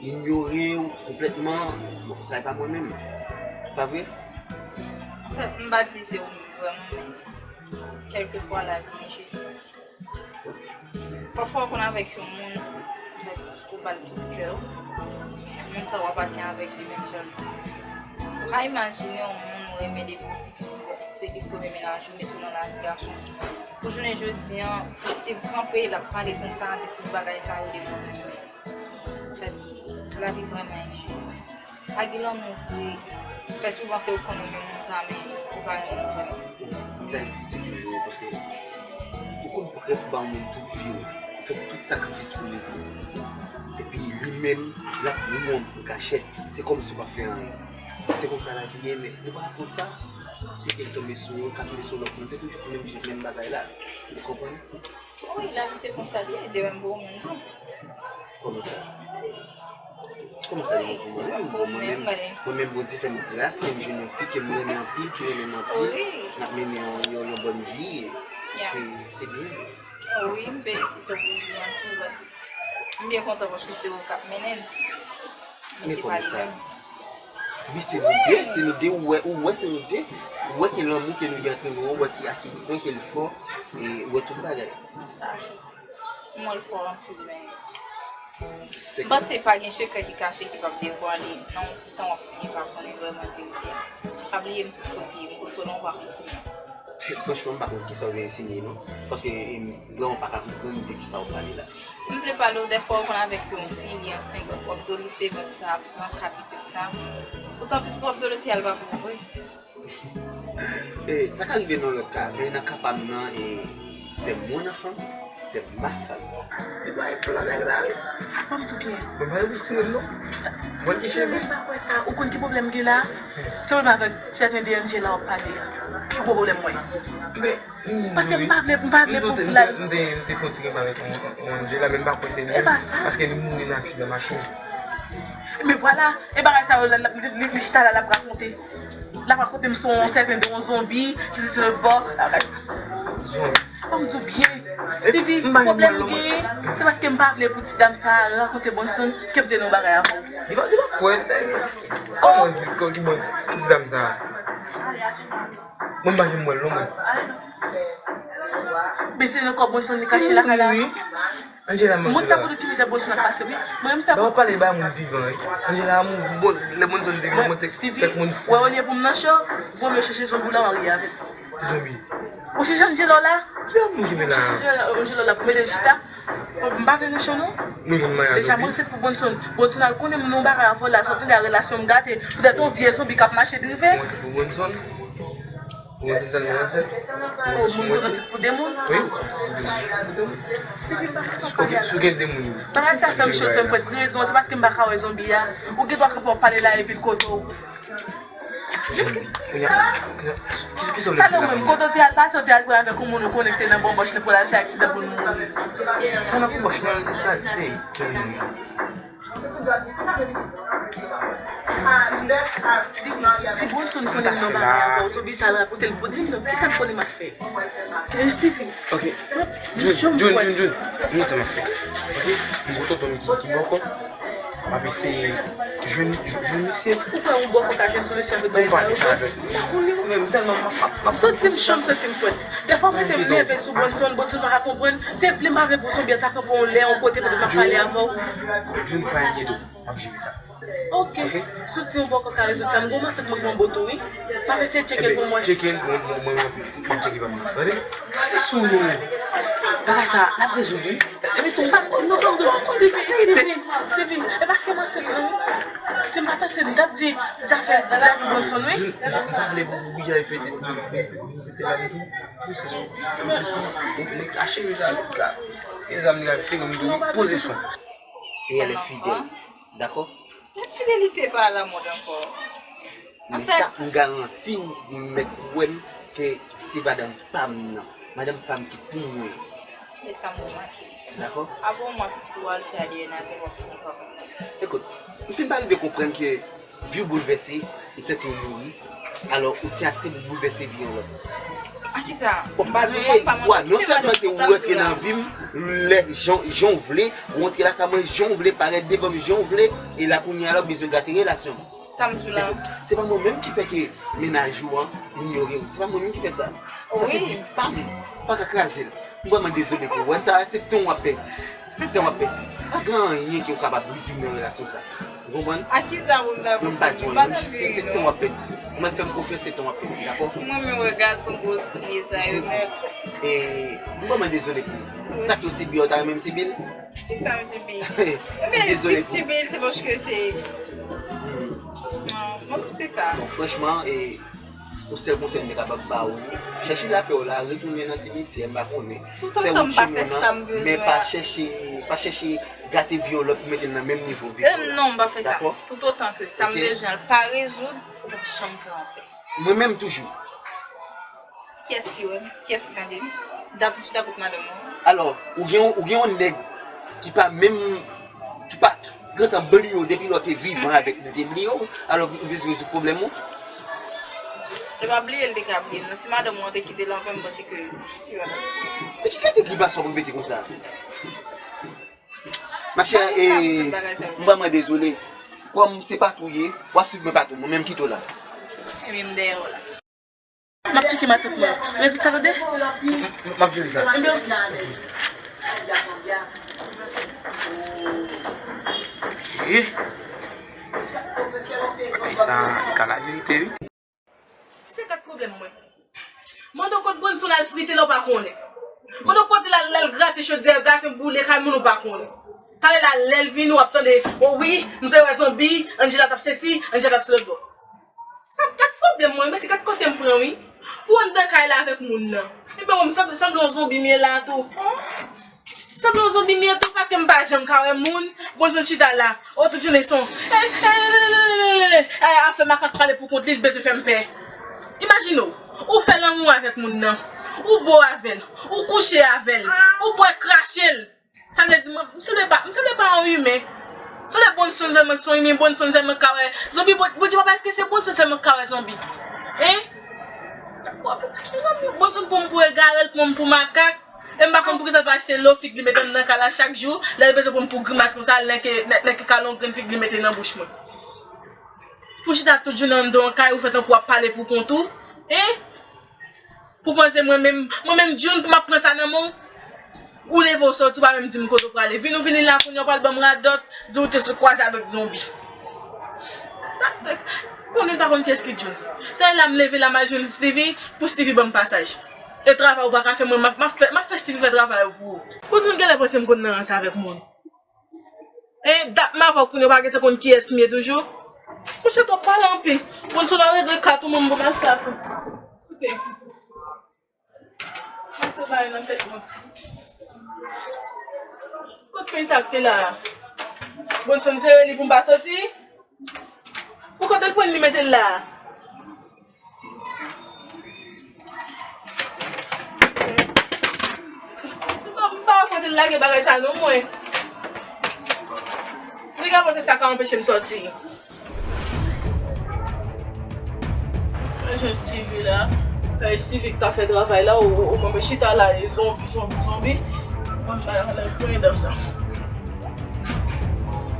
inyore w konplètman. Bon, sa e pa mwen menm. Pa vre? Anfèt, m pa di se ou menm vrèman, men kèlkefwa lavi enjis. Pafwa ou konn avèk yon moun, ou ba l tout kè w, moun sa w apatyen avèk li menm sèlman. Ou ka imajine yon moun ou renmen depi w piti, se li k premye mennaj ou, mete w nan lavi gason. Pou jounen jodi a, pou Steve kanpe, l ap pale konsa, di tout bagay sa yo depi w piti. Anfèt, lavi vrèman enjis. Pa gen lanmou vre. Trè souvan se ou konn renmen moun sa, men ou pa renmen l vrèman. Sa egziste toujou, paske ou konn prè pou ba yon moun tout vi w, fè tout sakrifis pou li. Epi li menm, l ap mouri an kachèt, se kòmsi w pa fè anyen. Se konsa lavi ye, men nou pa aprann sa. Si kèk tonbe sou ou, ka tonbe sou lòt moun, se toujou menm, menm bagay la. Ou konprann? Wi, lavi se konsa l ye, de menm pou ou menm tou. Kòman sa? Kòman sa li bon pou mwen menm? Bon, mwen menm, mwen menm, Bondye fè m gras ke m jwenn yon fi ke m renmen anpil, ki renmen m anpil. Wi. N ap mennen yon, yon, yon bòn vi. Ya. Se, se byen. Wi, m felisite w pou vi an tou, but m byen kontan paske se ou k ap mennen l. Men se pa li menm. Men se nou de, se nou de, ou wè, ou wè se nou de. Ou wè ki lanmou ke nou gen antre nou an, ou wè ki, a ki pwen ke l fò, e ou wè tout bagay. Sa, m wè l fò anpil, men m panse pa gen sekrè ki kache ki p ap devwale nan yon ti tan w ap fini pa konnen vrèman verite a. Pa bliye m tout kote, m kote w la, w pa konn si m la. Franchman, m pa konn kisa w vin ensinye non. Paske, em, vrèman pa ka konprann de kisa w pale la. M vle pale w dèfwa ou konn avèk yon fi, li ansent, w ap dolote vant sa, pran ka pitit sa. Poutan pitit w ap dolote a, l pa pou ou vre. E, sa ka rive nan lòt ka, men nan ka pa m nan, e, c'est mon enfant, c'est ma femme. Li pa gen plan nèg la, wi. Ban m di w byen. Mwen pa gen pou tire l non. Mwen ki cheve. Cheri, m pa kwè sa. Ou konn ki pwoblèm m gen la? Se pwoblèm avèk sèten de Angela w ap pale a. Pi gwo pwoblèm mwen. Men, paske m pa vle, m pa vle pou l al. M te, m te fè yon ti renmen avèk yon, yon Angela, men m pa kwè se li menm. E pa sa. Paske li mouri nan aksidan machin. Men vwala, e bagay sa yo, l, l, li, li chita la, l ap rakonte. L ap rakonte m sou yon sèten de yon zonbi, sesi se lòt bò. Zonbi. Ban m di w byen. Stevie, pwoblèm m genyen, se paske m pa vle pou ti dam sa a rakonte Bronson ke m te nan yon bagay avè w. Li pa, li pa kwè. Kòman di, kòman ki bon ti dam sa a? Mwen, m pa janm wè l non, mwen. Men se nan kò Bronson li kache lakay la. Wi, wi. Angela, mwen ta konn ki mizè Bronson ap pase, wi. Mwen, m pè. Ba w pale ba moun vivan, wi. Angela, moun, bon, lè Bronson te vivan, mwen te fèk moun fou. Wè, olye pou m nan cho, vòmye chèche zonbi w la marye avè l. Ki zonbi? Ou chèche Angelo la? Ki bagay moun ki vin la? Ou chèche Angelo la pou mete l chita? M pa vle nan cho, non. Mwen konn marye ak zonbi. Deja, mwen se pou Bronson. Bronson al konnen m nan yon bagay avè w la, sa w tande a relasyon m gate. Poutèt yon vye zonbi k ap mache drive. Mwen se pou Bronson. Ou wè tout sa nou ansent? Oh, moun yo ansent pou de moun? Wi, ou ka ansent pou de moun. Ok, si w gen de moun, wi. Bagay sa fè m cho, fè m pran rezon, se paske m pa ka wè zonbi a. Ou gen dwa kanpe w ap pale la epi l kote w. Kounye a, kounye a, ki, ki sa w vle di la? Talè w menm, kote w te al pase, w te al pran avèk yon moun ou konnen ki te nan banbòch li pou l al fè aksidan pou l mouri. Sa nan banbòch li, li ta te kè moun. Stevie, si Bronson konnen m nan bagay avè w, zonbi sa l rakonte l pou di m non, kisa m konnen m ap fè? Eh, Stevie. Ok. Jun, Jun, Jun, Jun. M konn sa m ap fè. Ok? M gon tonton m ki, ki bòkò. M ap eseye jwenn, jwenn misye. Ou kwè yon bòkò ka jwenn solisyon avèk bagay sa yo? M pa konnen menm, sèlman m ap, m ap, m ap santi m cho, m santi m frèt. Dèfwa mwen te nève sou Bronson, Bronson pa ka konprann. Se vle m pa vle pou zonbi a ta kanpe yon lè, yon kote pandan m ap pale avè w. Jun pa enkyete w, m ap jere sa. Ok. Ok? Si w di yon bòkò ka rezoud sa, m gon matant mwen ki manbo tou, wi. M ap eseye tcheke l pou mwen. Tcheke l, mwen, mwen, mwen, mwen, mwen tcheke pa m. Tande? Pase sou nou. Bagay sa, n ap rezoud, wi. Epi se pa, non, non, non, Stevie, Stevie, Stevie. E paske m ansent, non, wi. Se m pa t ansent, m t ap di zafè, zafè Bronson, wi. Jun, m pa, m pa vle pou ou bouyi avèk pete, pete la, m di w. Poze sou, poze sou. Ou nèg ka cheve sa, nèg ka. E zam li ka tire m tou, poze sou. Et elle est fidèle. Dakò? Cette fidélité pas à la mode encore. Men sa, m garanti w, m mèt kwè m ke se madanm pa m nan. Madanm pa m ki pou mwen. E sa m remake. Dakò? Apre w mwen pitit ou al fè A D N avè w, w ap fini papa. Ekout, m fin pa rive konprann ke vi w boulvèse, e tèt ou mouri. Alò, ou ti aksepte pou boulvèse vi yon lòt. A kisa? Bon, m pa di w istwa. Non sèlman ke ou rantre nan vi m, lè jan, jan w vle, ou rantre lakay mwen jan w vle, parèt devan m jan w vle, e la kounye a la w bezwen gate relasyon m. Sa m di w la. Se pa mwen menm ki fè ke mennaj ou an inyore w. Se pa mwen menm ki fè sa. Sa se vi pa m. Ou pa ka kraze l. M vrèman dezole pou ou. Wè sa, se tan w ap pèdi. Tan w ap pèdi. Pa gen anyen ke w kapab redi nan relasyon sa. Ou konprann? A kisa ou la? Non, m pa di w anyen. Se, se tan w ap pèdi. Mwen fè m konfyans, se tan w ap pèdi, dakò? Mwen menm wè gason gwo soulye sa yo nèt. E, m vrèman dezole pou ou. Sa k te w sibi a, ou ta renmen m sibi l? Kisa m sibi? Ebyen, si m sibi l, se paske se. Non, m ap kite sa. Bon, franchman, e, yon sèl konsèy m te kapab ba ou, chèche lapè w la, retounen nan simityè, m pa konnen. Fè wout chemen w nan, men pa chèche, pa chèche gate vi yon lòt pou mete l nan menm nivo vi w la. Non, m pa fè sa. Dakò? Toutotan ke sa m bezwen l pa rezoud, ou p ap janm ka anpè. Mwen menm toujou. Kiyès ki wè m? Kiyès ki tande m? Dat ou chita kot madanm ou? Alò, ou gen, ou gen yon nèg ki pa menm, ki pa gentan bliye w depi lè w te vivan avèk li, te bliye w, alò ou bezwen rezoud pwoblèm ou? Li pa bliye, li te ka bliye m. Si madanm ou an te kite l anpè, m panse ke li pa t ap. Men ki kalite grimas w ap repete konsa? Machè, e, m vrèman dezole. Kòm se patou w ye, w ap swiv mwen patou, mwen menm kite w la. Ebyen, m dèyè w la. M ap tcheke matant mwen. Rezilta tande? M, m, m ap jere sa. Ebyen. Eh. Bagay sa, li ka laverite, wi. Se gad pwoblèm mwen. Mande w kot Bronson al frite lè w pa konnen. Mande w kote l al, l al grate chodyè, grate boule kay moun ou pa konnen. Talè la, lè l vini, w ap tande, o wi, m sot wè zonbi, Angela t ap sesi, Angela t ap se lòt bò. Sa gad pwoblèm mwen, men se gad kote m pran wi. Pou anndan kay la avèk moun nan. Ebyen, m sanble, sanble yon zonbi m ye la tou. Sanble yon zonbi m ye tou, paske m pa janm ka wè moun, Bronson chita la. O, tout jounen se yon, eh, eh, afè makak pale pou kont li, li bezwen fè m pè. Imajine w, ou fè lanmou avèk moun nan, ou bo avè l, ou kouche avè l, ou bwè krache l. Sa vle di, mwen, m sanble pa, m sanble pa yon imen. Tande Bronson sèlman ki se yon imen, Bronson sèlman k ka wè zonbi. Bon, Bondye papa, èske se Bronson sèlman k ka wè zonbi? Hein? Bronson pran m pou egare, l pran m pou makak. E m pa konn poukisa l pa achte lo fig li mete anndan kay la chak jou. Lè l bezwen pran m pou grimas konsa, l nèke, nè-, nèke kale yon grenn fig li mete nan bouch mwen. Pou chita tout jounen anndan yon kay, ou fè tankou w ap pale pou kont ou. Hein? Pou panse mwen menm, mwen menm June pou m ap pran sa nan men w. Ou leve w soti, ou pa menm di m kote w prale. Vin ou vini la kounye a, ou pral ban m radòt, di ou te sot kwaze avèk zonbi. Sa, konnen l pa konn kiyès ki June. Tande la m leve la m al jwenn Stevie, pou Stevie ban m pasaj. E travay ou pa ka fè mwen, m ap, m ap fè, m ap fè Stevie fè travay ou pou ou. Ou di m genlè panse m konn nan ranse avèk moun. E dat m avè w kounye a, ou pa gentan konn kiyès m ye toujou. Monchè, twòp pale anpil. Bon, si w ta regle kat ou, mwen, m bon, m al fè afè. Koute. Mwen se bagay nan tèt mwen. Kot men sa k te la a? Bon, si m sere li pou m pa soti? Pou kote l pran li mete l la a? M pa, m pa wè kote l lage bagay sa non, mwen. Nèg la panse sa ka anpeche m sòti. Mwen jwenn Stevie la. Kay Stevie k ka fè travay la, o, o, o, mwen chita la, e zonbi, zonbi, zonbi. Mwen pa nan grenn dan sa.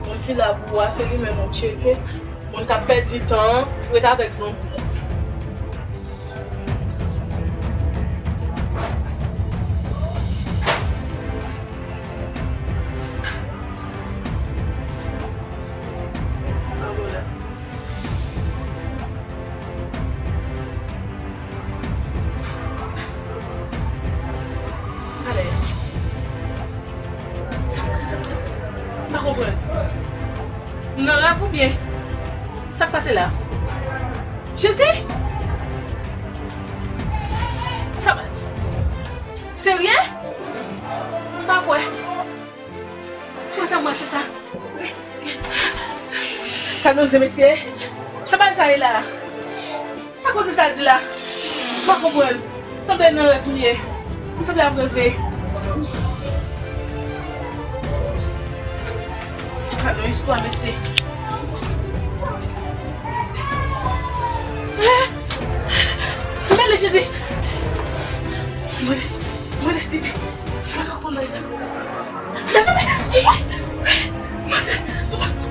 Moun ki la pou a, se li menm ou tcheke. Moun k ap pèdi tan an, ret avèk zonbi la. Alèz. Sa, sa, sa, m pa konprann. M nan rèv oubyen? Sa k pase la? Jezi! Sa, serye? M pa kwè. Kòman sa mwen fè sa? Kalme w, mesye. Sa bagay sa ye la? Sa koze sa di la? M pa konprann. Sanble nan rèv m ye. M sanble ap reve. Gade yon istwa, mesye. Ah! Mele Jezi! Mele, mele Stevie. Mwen pa konprann bagay sa. Mezanmi, mwen, mwen,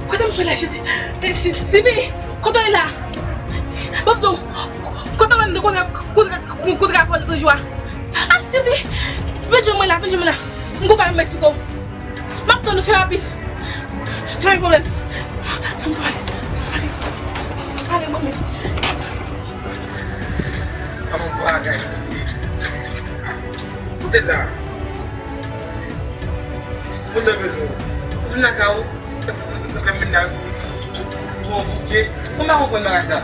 kote m pran la, Jezi? Si, si, Sibi, kote w ye la? Ban m di w, kote w ye m te kontre, kontre, kontre avè w lòt jou a? Ah, Sibi, vin jwenn mwen la, vin jwenn mwen la. M gon bagay m eksplike w. M ap tann ou, fè rapid. Pa gen pwoblèm. Ban m pale, pale, pale, mwen menm. An bagay isi. Kote l la? Moun nan bezwen w. Ou vin lakay ou. Fè m vin la. Ou anvoke. Mwen pa konprann bagay sa.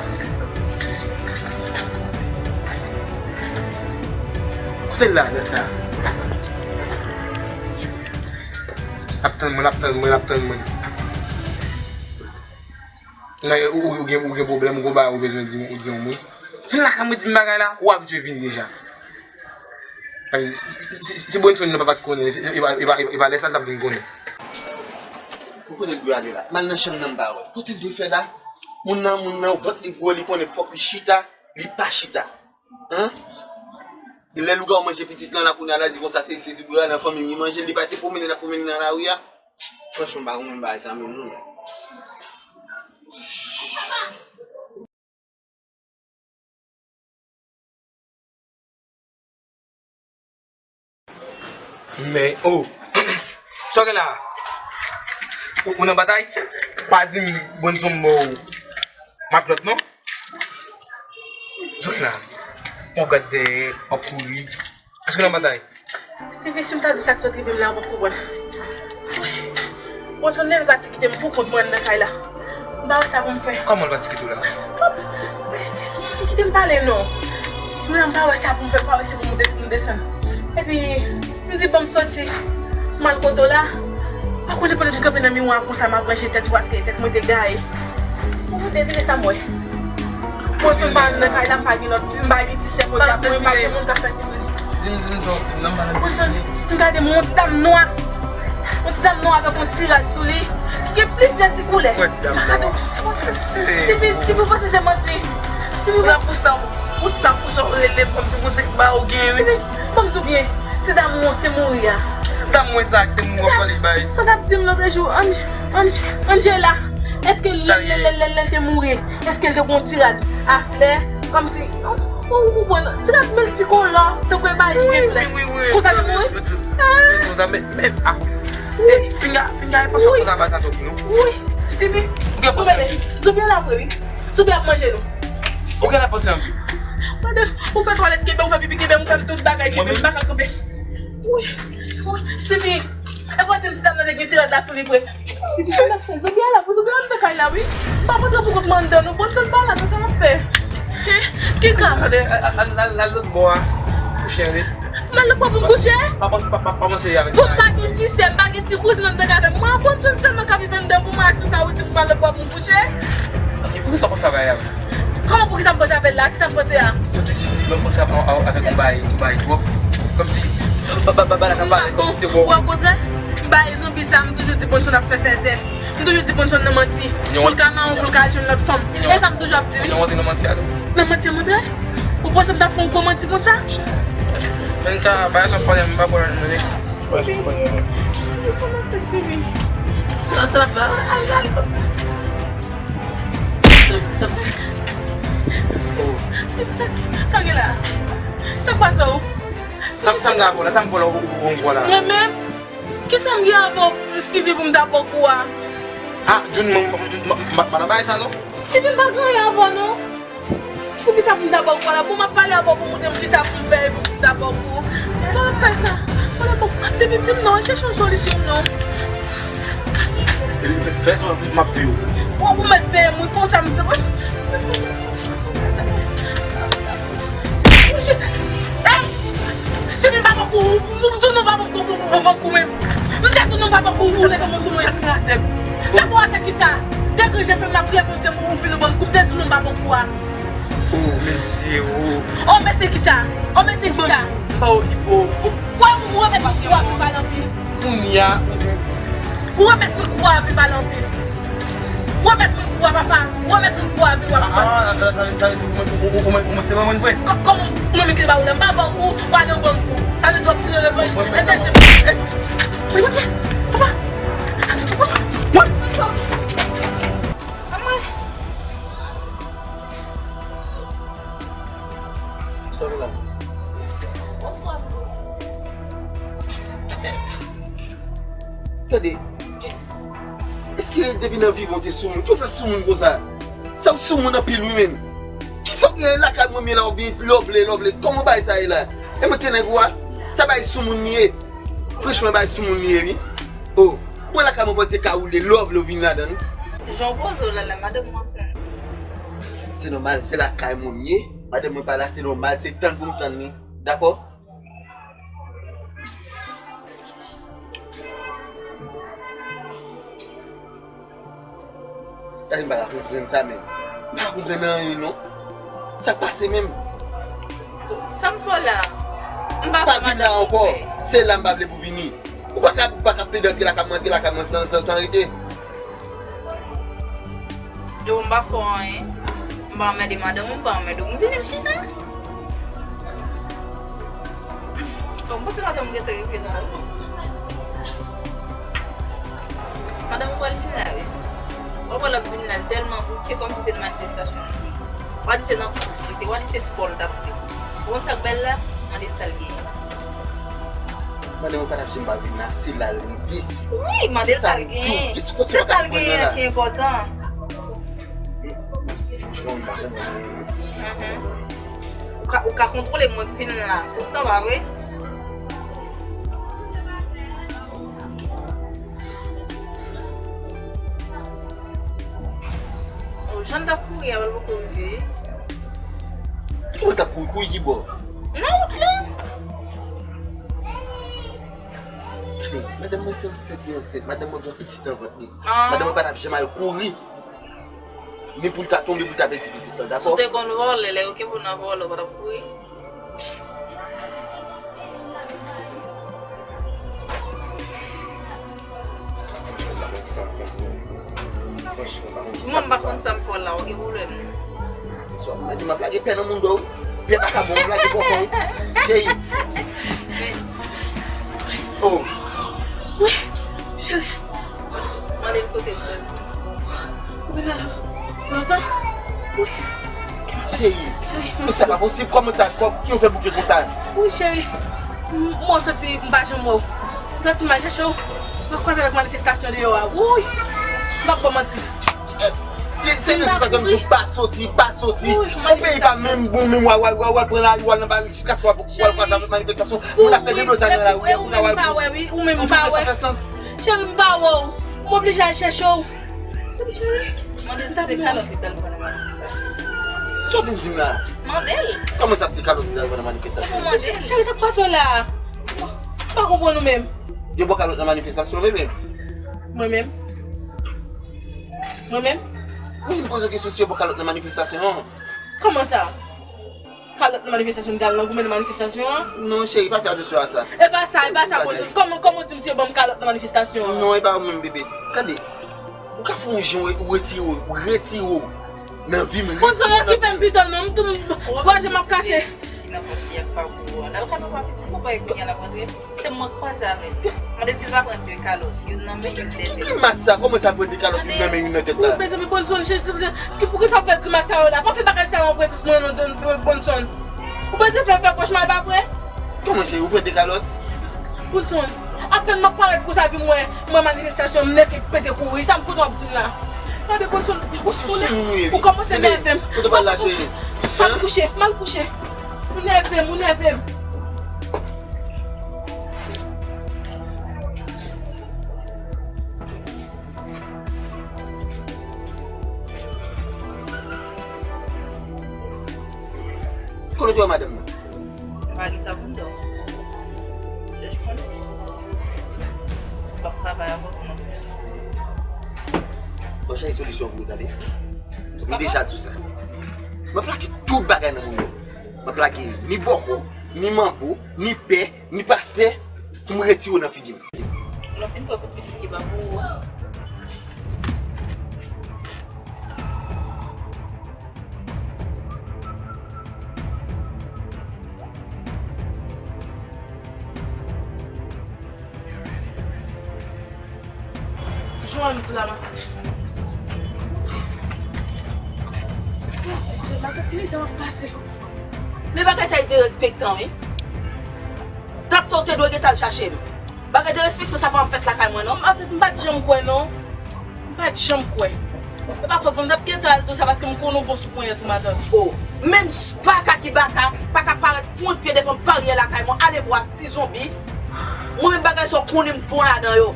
Kote l la, nèg sa? L ap tann mwen, l ap tann mwen, l ap tann mwen. Nan, ou, ou, ou gen, ou gen pwoblèm, ou gon bagay ou bezwen di m, ou di yon moun. Vin lakay mwen di m bagay la, ou abitye vini deja. Sa vle di, si, si, si, si Bronson nan pa, pa t konnen, se, se, e pa, e pa, e pa lè sa l t ap vin konnen. Ou konnen l dwe ale la. M al nan chanm nan m pa wè l. Kote l dwe fè la? Moun nan, moun nan, vant li gwo, li konnen fòk li chita, li pa chita. Hein? Se lè lougawou manje pitit lan la, kounye a l a di konsa, se, se, se dwe al nan fanmi m li manje l, li pase pwomennen, l ap pwomennen nan lari a. Franchman, m pa konprann bagay sa menm non, men. Men, oh! Sa w gen la? Ou, ou nan batay? Pa di m Bronson mò w matlòt non. Sa w gen la? W ap gad dèyè, w ap kouri. Èske w nan batay? Stevie, si m ta di w sa k sot rive m la, ou p ap konprann. Bronson leve pati kite m pou kont mwen anndan kay la. M pa wè sa pou m fè. Kòman l pati kite w la? Li kite m pale non. Mwen menm m pa wè sa pou m fè, m pa wè si pou m de-, m desann. Epi, m di ban m soti. M al kote w la. Pa konnen pandan m kanpe nan miwa a konsa m ap ranje tèt ou paske tèt mwen te gaye. Ou devine sa m wè. Bronson pa anndan kay la, m pa gen lòt, m pa gen ti sè kote a, mwen pa gen moun k ap fè sipri. Di m, di m sa w ap di m nan, m pa nan. Bronson, m gade m wè yon ti dam nwa. Yon ti dam nwa avèk yon ti rad sou li. Ki gen plizyè ti koulè. Mwen ti dam nan. Stevie, Stevie, ou panse se manti? Stevie, mwen pou sa, pou sa, pou sa w rele m kòmsi pou se ba ou gen wi. Stevie, ban m di w byen, ti dam ou an te mouri a. Ki ti dam mwen sa ki te mouri w ap pale bay? Sa t ap di m lòt jou, Ange-, Ange-, Angela, èske lè, lè, lè, lè, lè l te mouri, èske l te gon ti rad a flè? Kòmsi, ou, ou konprann, ti rad miltikolò, tankou e bay ki gen flè. Wi, wi, wi. Konsa l te mouri? Konsa, men, men, a, e, pinga, pinga, e pa sou konsa bay sa tou, non? Wi, Stevie. Ou gen panse anpil. Zonbi an la vre, wi. Zonbi ap manje nou. Ou gen la panse anpil. Pandan ou fè twalèt kenbe m, ou fè pipi kenbe m, ou fè tout bagay kenbe m, m pa ka kanpe. Wi, wi, Stevie. E pote m ti dam nan te gen ti rad la sou li vre. Stevie, sa n ap fè? Zonbi a la, pou zonbi a antre kay la, wi. M pa kontre pou kont mwen anndan, non. Bon, sa n pa la, non, sa n ap fè? Hen? Ki ka? Ale, al, al, al, al lòt bò a. Kouche, ale. M al lòt bò pou m kouche? Pa panse, pa, pa, pa panse avèk. Bon, m pa gen ti sè, m pa gen ti kouzin anndan k avè m. Mwen, bon, sèlman k ap viv anndan pou mwen ak sou sa, ou di pou m al lòt bò pou m kouche? Ok, poukisa w panse avè l? Kòman poukisa m panse avè l la? Kisa m panse a? Yo toujou di lè w panse a, a, avèk yon bagay, yon bagay twòp. Kòmsi, ba, ba, ba, ba, la ka pale kòmsi se wè w. Ou wè kontrè? Bay zonbi sa, m toujou di Bonson ap fè fèzè. M toujou di Bonson nan manti. Pou l ka mawon, pou l ka al jwenn lòt fanm. E sa m toujou ap di, wi. Ou antre nan manti a tou? Nan manti a, montrè? Ou panse m t ap fè yon gwo manti konsa? Men ta, bagay sa w pale, m pa kwè nan li. Stevie, sa m ap fè, Stevie? Sa, sa, sa, al, al. Stevie, sa, sa gen la? Sa k pase w? Sa, sa m gen avè w la, sa m vòlò ou, ou, ou, ou la. Mwen menm? Kisa m gen avè w, Stevie, pou m ta ba w kou a? Ah, June, m, m, m, m, m pa nan bagay sa, non. Stevie, m pa gen anyen avè w, non. Poukisa pou m ta ba w kou a la? Bon, m ap pale avè w pou w montre m kisa pou m fè pou m ta ba w kou. Mwen ap fè sa. Mwen ap ba w kou. Stevie, di m non, chèche yon solisyon, non. Fè sa, m ap veye w. Ou, ou mèt veye m, wi, konsa, m se. Hey! Si m pa pran kou, ou, ou, ou tounen pa pran kou, ou, ou, ou pran kou menm. M te tounen pa pran kou, ou leve men sou mwen. Tèt mwen atè. Tèt ou atè kisa? Degrije fè m ap priye Bondye pou ou vin ou ban m kou, m te tounen pa pran kou a. Oh, mesye, oh. Oh, mesye kisa? Oh, mesye kisa? M ba w ki bo. Ou, ou, ou remèt mwen kou a, vin pale anpil. Kounye a, ou di. Ou remèt mwen kou a, vin pale anpil. Ou remèt mwen kou a, papa. Ou remèt mwen kou a, vin wè papa. Ah, sa, sa, sa vle di ou, ou, ou, ou, ou mèt te ban mwen vre? Kò-, kòman ou menm ki te ba ou la? M pa ba ou, ou ale ou ban m kou. Sa vle di w ap tire revanj. Mwen, mwen, mwen. Mwen, mwen, papa. Papa. Mwen. Anmwe. Sòl la. Bonswa. Tande, ki, èske depi nan vivan w te soumoun? Ki w fè soumoun konsa? Sa w soumoun anpil wi menm. Kisa w gen lakay mwen menm la w vin lòvle, lòvle? Kòman bagay sa ye la? E mwen te nèg ou a? Sa bagay soumoun li ye. Franchman, bagay soumoun li ye wi. Oh, ou wè lakay mwen fò te ka woule, lòvle w vin ladan l. Jan w poze w la, la madanm mwen tann. Se nòmal, se lakay mwen m ye. Madanm mwen pa la, se nòmal, se tann pou m tann li. Dakò? Tande, m pa ka konprann sa menm. M pa konprann anyen non. Sa k pase menm? Sa m fè w la? M pa fè madanm. Pa vin la ankò. Se la m pa vle pou vini. Ou pa ka, ou pa ka plede antre lakay mwen, antre lakay mwen san, san, san rete. Yo, m pa fè w anyen. M pa anmède madanm ou, m pa anmède w. M vini, m chita. Bon, m panse madanm ou gentan rive la. Madanm ou pral vin la, wi. W ap wè l ap vin la, l tèlman bouke kòmsi se yon manifestasyon. W a di se nan kous li te, w a di se spò l t ap fè. Ou konn sa k bèl la? Mande l sa l genyen. Madanm ou pa t ap janm pa vin la, se la l rete. Wi, mande l sa l genyen. Se sa l genyen ki enpòtan. Franchman, m pa konprann anyen vre. Ou ka, ou ka kontwole mwen k vin la tout tan, pa vre? Oh, jan l t ap kouri a, l poko rive. Kòman l t ap kouri? Kouri ki bò? Nan wout la. Tande, madanm mwen se ansent li ansent. Madanm mwen gen pitit nan vant li. Ah. Madanm mwen pa t ap janm al kouri. Ni pou l ta tonbe, pou l ta pèdi pitit lan, dakò? Ou te konn vòlè, lè yo kenbe w nan vòlè, ou pa t ap kouri? Mwen pa konn kisa m fè, se Mwen, m pa konn sa m fè w la, ou gen pwoblèm. Sa w ap mande m ap lage pè nan moun dò wi. Pè pa ka bon, m lage bòkò wi. Cheri. Oh. Wi, cheri. Mande l kote l soti. Ou vin la lontan? Wi. Cheri. Cheri. Men sa pa posib, kòman sa, kò, ki yo fè bouke konsa? Wi, cheri. M, mwen santi m pa janm wè w. M santi m al chèche w. M ap kwaze avèk manifestasyon deyò a. Wouy! M p ap ba w manti. Se, se rezon sa ke m di w pa soti, pa soti. Yon peyi pa menm bon, menm w al, w al, w al pran lari, w al nan Paris, jiskaske w al, w al kwaze avèk manifestasyon. Moun ap fè deblozay nan lari, moun ap al. Ou menm pa wè, wi, ou menm pa wè. Cheri, m pa wè w. M oblije al chèche w. Soti, cheri. Mande l si se kalòt li t al pran nan manifestasyon. Sa w vin di m la? Mande l. Kòman sa se kalòt li t al pran nan manifestasyon? Mande l. Cheri, sa k pase w la? M pa konprann ou menm. Yo ba w kalòt nan manifestasyon, bebe? Mwen menm? Mwen menm? Wi, m poze w kesyon si yo ba w kalòt nan manifestasyon an. Kòman sa? Kalòt nan manifestasyon, m t al nan goumen nan manifestasyon an? Non, cheri, pa fè atansyon a sa. E pa sa, e pa sa, Bonson. Kòman, kòman w di m si yo ban m kalòt nan manifestasyon an? Non, e pa ou menm, bebe. Gade, ou ka fè yon jan ou retire w, retire w nan vi m, retire w nan vi m. Bonson, okipe m pito non, m tou, m, gòje m ap kase. Ki nan pòt li ak pa gwo an. L al ka nan pwa pitit, mwen pa kounye a l ap rantre. Se mwen k kwaze avè l. Mande si l pa pran de kalòt, youn nan men, youn dèyè. Ki grimas sa? Kòman sa pran de kalòt, youn nan men, youn nan tèt la? Mezanmi, Bonson, ki, poukisa w fè grimas sa yo la? Pa fè bagay sa yo an prezans mwen non, Bonson. Ou bezwen fè m fè kochma, pa vre? Kòman cheri, ou pran de kalòt? Bonson, apèn m ap parèt konsa epi m wè, m wè manifestasyon, m nèk pete kouri. Sa m konnen w ap di m la. Gade Bonson, ou kòmanse nève m. Kote w pral la, cheri? M al kouche, m al kouche. Ou nève m, ou nève m. Kote w te wè madanm nan? M pa gen sa pou m di w. Jis konnen. M p ap travay avè w non plis. Bon, chèche solisyon pou ou, tande. M deja di w sa. M ap lage tout bagay nan moun yo. M ap lage ni bòkò, ni manbo, ni pè, ni pastè, pou m retire w nan figi m. Lè w fin pran kout pitit ki pa pou ou a. Jwenn m tou la, matant. Matant, kilè sa w ap pase? Men bagay sa e derespektan, wi. Dat sa w te dwe gentan al chache m. Bagay derespektan sa pa ap fèt lakay mwen, non. Matant, m pa t janm kwè, non. M pa t janm kwè. E pa fòt mwen, m t ap gentan al tou sa paske m konnen w bon sou ponyèt ou, matant. O, menm s-, baka ki baka, pa ka parèt pwent pye devan baryè lakay mwen, ale vwa ak ti zonbi. Mwen menm bagay sa w konnen m bon ladan yo.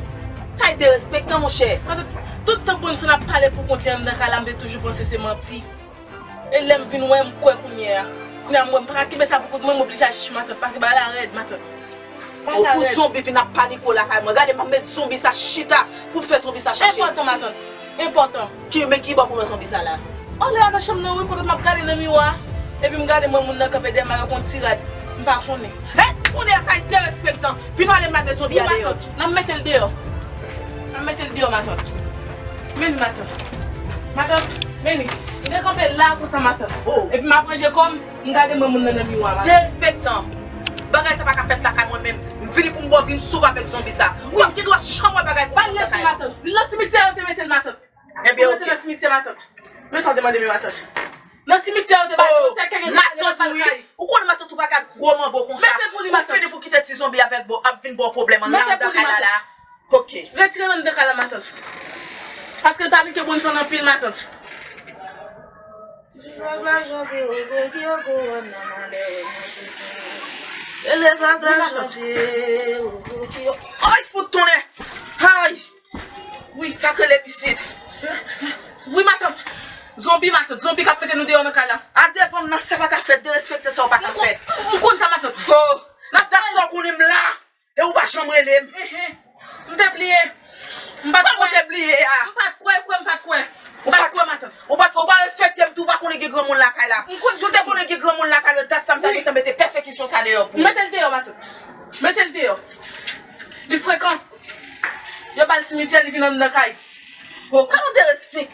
Sa e derespektan, monchè. Matant, tout tan Bonson ap pale pou kont li anndan kay la, m te toujou panse se manti. E lè m vin wè, m kwè kounye a. Kounye a, m wè m pa ka kenbe sa pou kont mwen, m oblije al chèche matant, paske bagay la rèd, matant. Bagay la rèd. O, pou zonbi vin ap panike w lakay mwen. Gade, m ap met zonbi sa chita pou m fè zonbi sa chache. Enpòtan, matant. Enpòtan. Ki, men ki bò pou m wè zonbi sa la? Anlè a nan chanm nan, wi, poutèt m ap gade nan miwa. Epi m gade mwen moun nan kanpe dèyè m avèk yon ti rad. M pa konnen. Hey, kounye a sa e derespektan. Vin ale m lage zonbi a deyò. Wi, matant. N ap mete l deyò. N ap mete l deyò, matant. Men li, matant. Matant, men li. M te kanpe la konsa, matant. O. Epi m ap ranje kò m, m gade mwen moun nan nan miwa, matant. Derespektan. Bagay sa pa ka fèt lakay mwen menm. M vini pou m ba w vin sou avèk zonbi sa. Ou p ap gen dwa janm wè bagay konsa lakay mwen. Di l nan simityè yo te mete l, matant. Ebyen, oke. Mete nan simityè, matant. Men sa w te mande m, matant. Nan simityè yo te ba yo sèkeye nan kay. Ou konnen matant ou pa ka gwo manbo konsa. Mete pou li, matant. Ou fini pou kite ti zonbi avèk bo, ap vin ba w pwoblèm anndan kay la la. Oke. Retire l anndan kay la, matant. Paske l panike Bonson anpil, matant. Vag lajan de ogo ki ogo wè nan malè mwen sou tou. Ele vag lajan de ogo ki ogo. Ay, fout tonnè! Ay! Wi. Sa k rele misid. Wi, matant. Zonbi, matant. Zonbi k ap mete nou deyò nan kay la. A devan m nan, sa pa ka fèt. Derespektan sa w pa ka fèt. M konn sa, matant. Ho! Dat sa w konnen m la. E ou pa janm rele m. M te bliye. M pa t kwè. Kòman w te bliye a? M pa t kwè, kwè, m pa t kwè. M pa t kwè, matant. Ou pa t kwè, ou pa respekte m tou, ou pa konnen gen granmoun lakay la. Si w te konnen gen granmoun lakay la, dat sa m ta gentan mete pèsekisyon sa deyò pou ou. Mete l deyò, matant. Mete l deyò. Li frekan. Yo ba l simityè, li vin anndan kay. Bon, kòman w te respekte?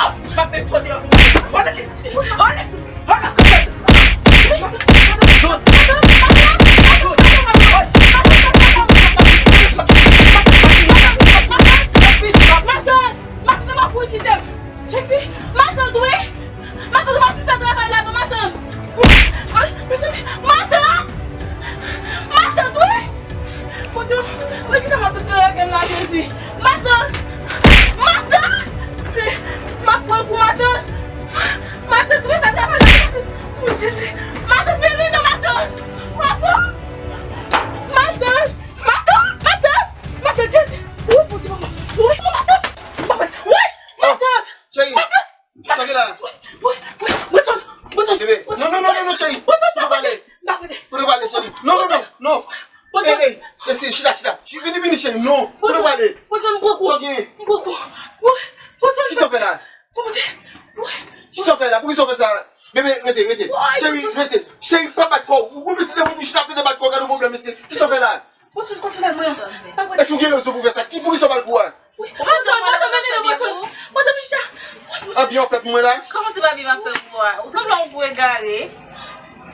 M ap met kò deyò pou mwen. Hold on, listen. Hold on, listen. Hold on. Jun. Jun. Matant, matant, matant, pa kouri kite m. Jezi, matant, wi. Matant, ou pa fin fè travay la non, matant. Mezanmi, matant. Matant, wi. Bondye, mwen ki sa matant nan lage m la, Jezi. Matant. Matant. M ap pran kou matant. Matant, wi, fè travay la, matant. O Jezi. Matant, vini non, matant. Matant. Matant. Matant. Matant. Matant, Jezi. Wi, Bondye, papa. Wi, matant. Papa. Wi, matant. Cheri. Matant. Sa gen la? Wi, wi, wi, Wilson, Wilson, Bebe. Wilson, Non, non, non, non, non, cheri. Wilson, Pou nou pale. M pa prete. Pou nou pale, cheri. Non, non, non, non. Wilson. Ey, ey, ey, chita, chita. Chi-, vini, vini, cheri. Non. Pou nou pale. Wilson, m pran kou. Sa gen? M pran kou. Wi, Wilson. Ki sa w fè la? Wi. Ki sa w fè la? Poukisa w fè sa? Bebe, rete, rete. Wi, Cheri, Wilson. Rete. Cheri, pa bat kò w. Ou, ou pitit, ou chita, plede bat kò w, gade yon pwoblèm, mesye. Ki sa w fè la? Wilson, kontinye mwen. Pa prete. Èske w gen rezon pou w fè sa? Ki, poukisa w pral kou a? Wi. Wilson, Wilson, vini non, Wilson. Wilson, Micha. An byen w fè pou mwen la? Kòman se pa byen m ap fè pou ou a? Ou sanble yon gwo egare.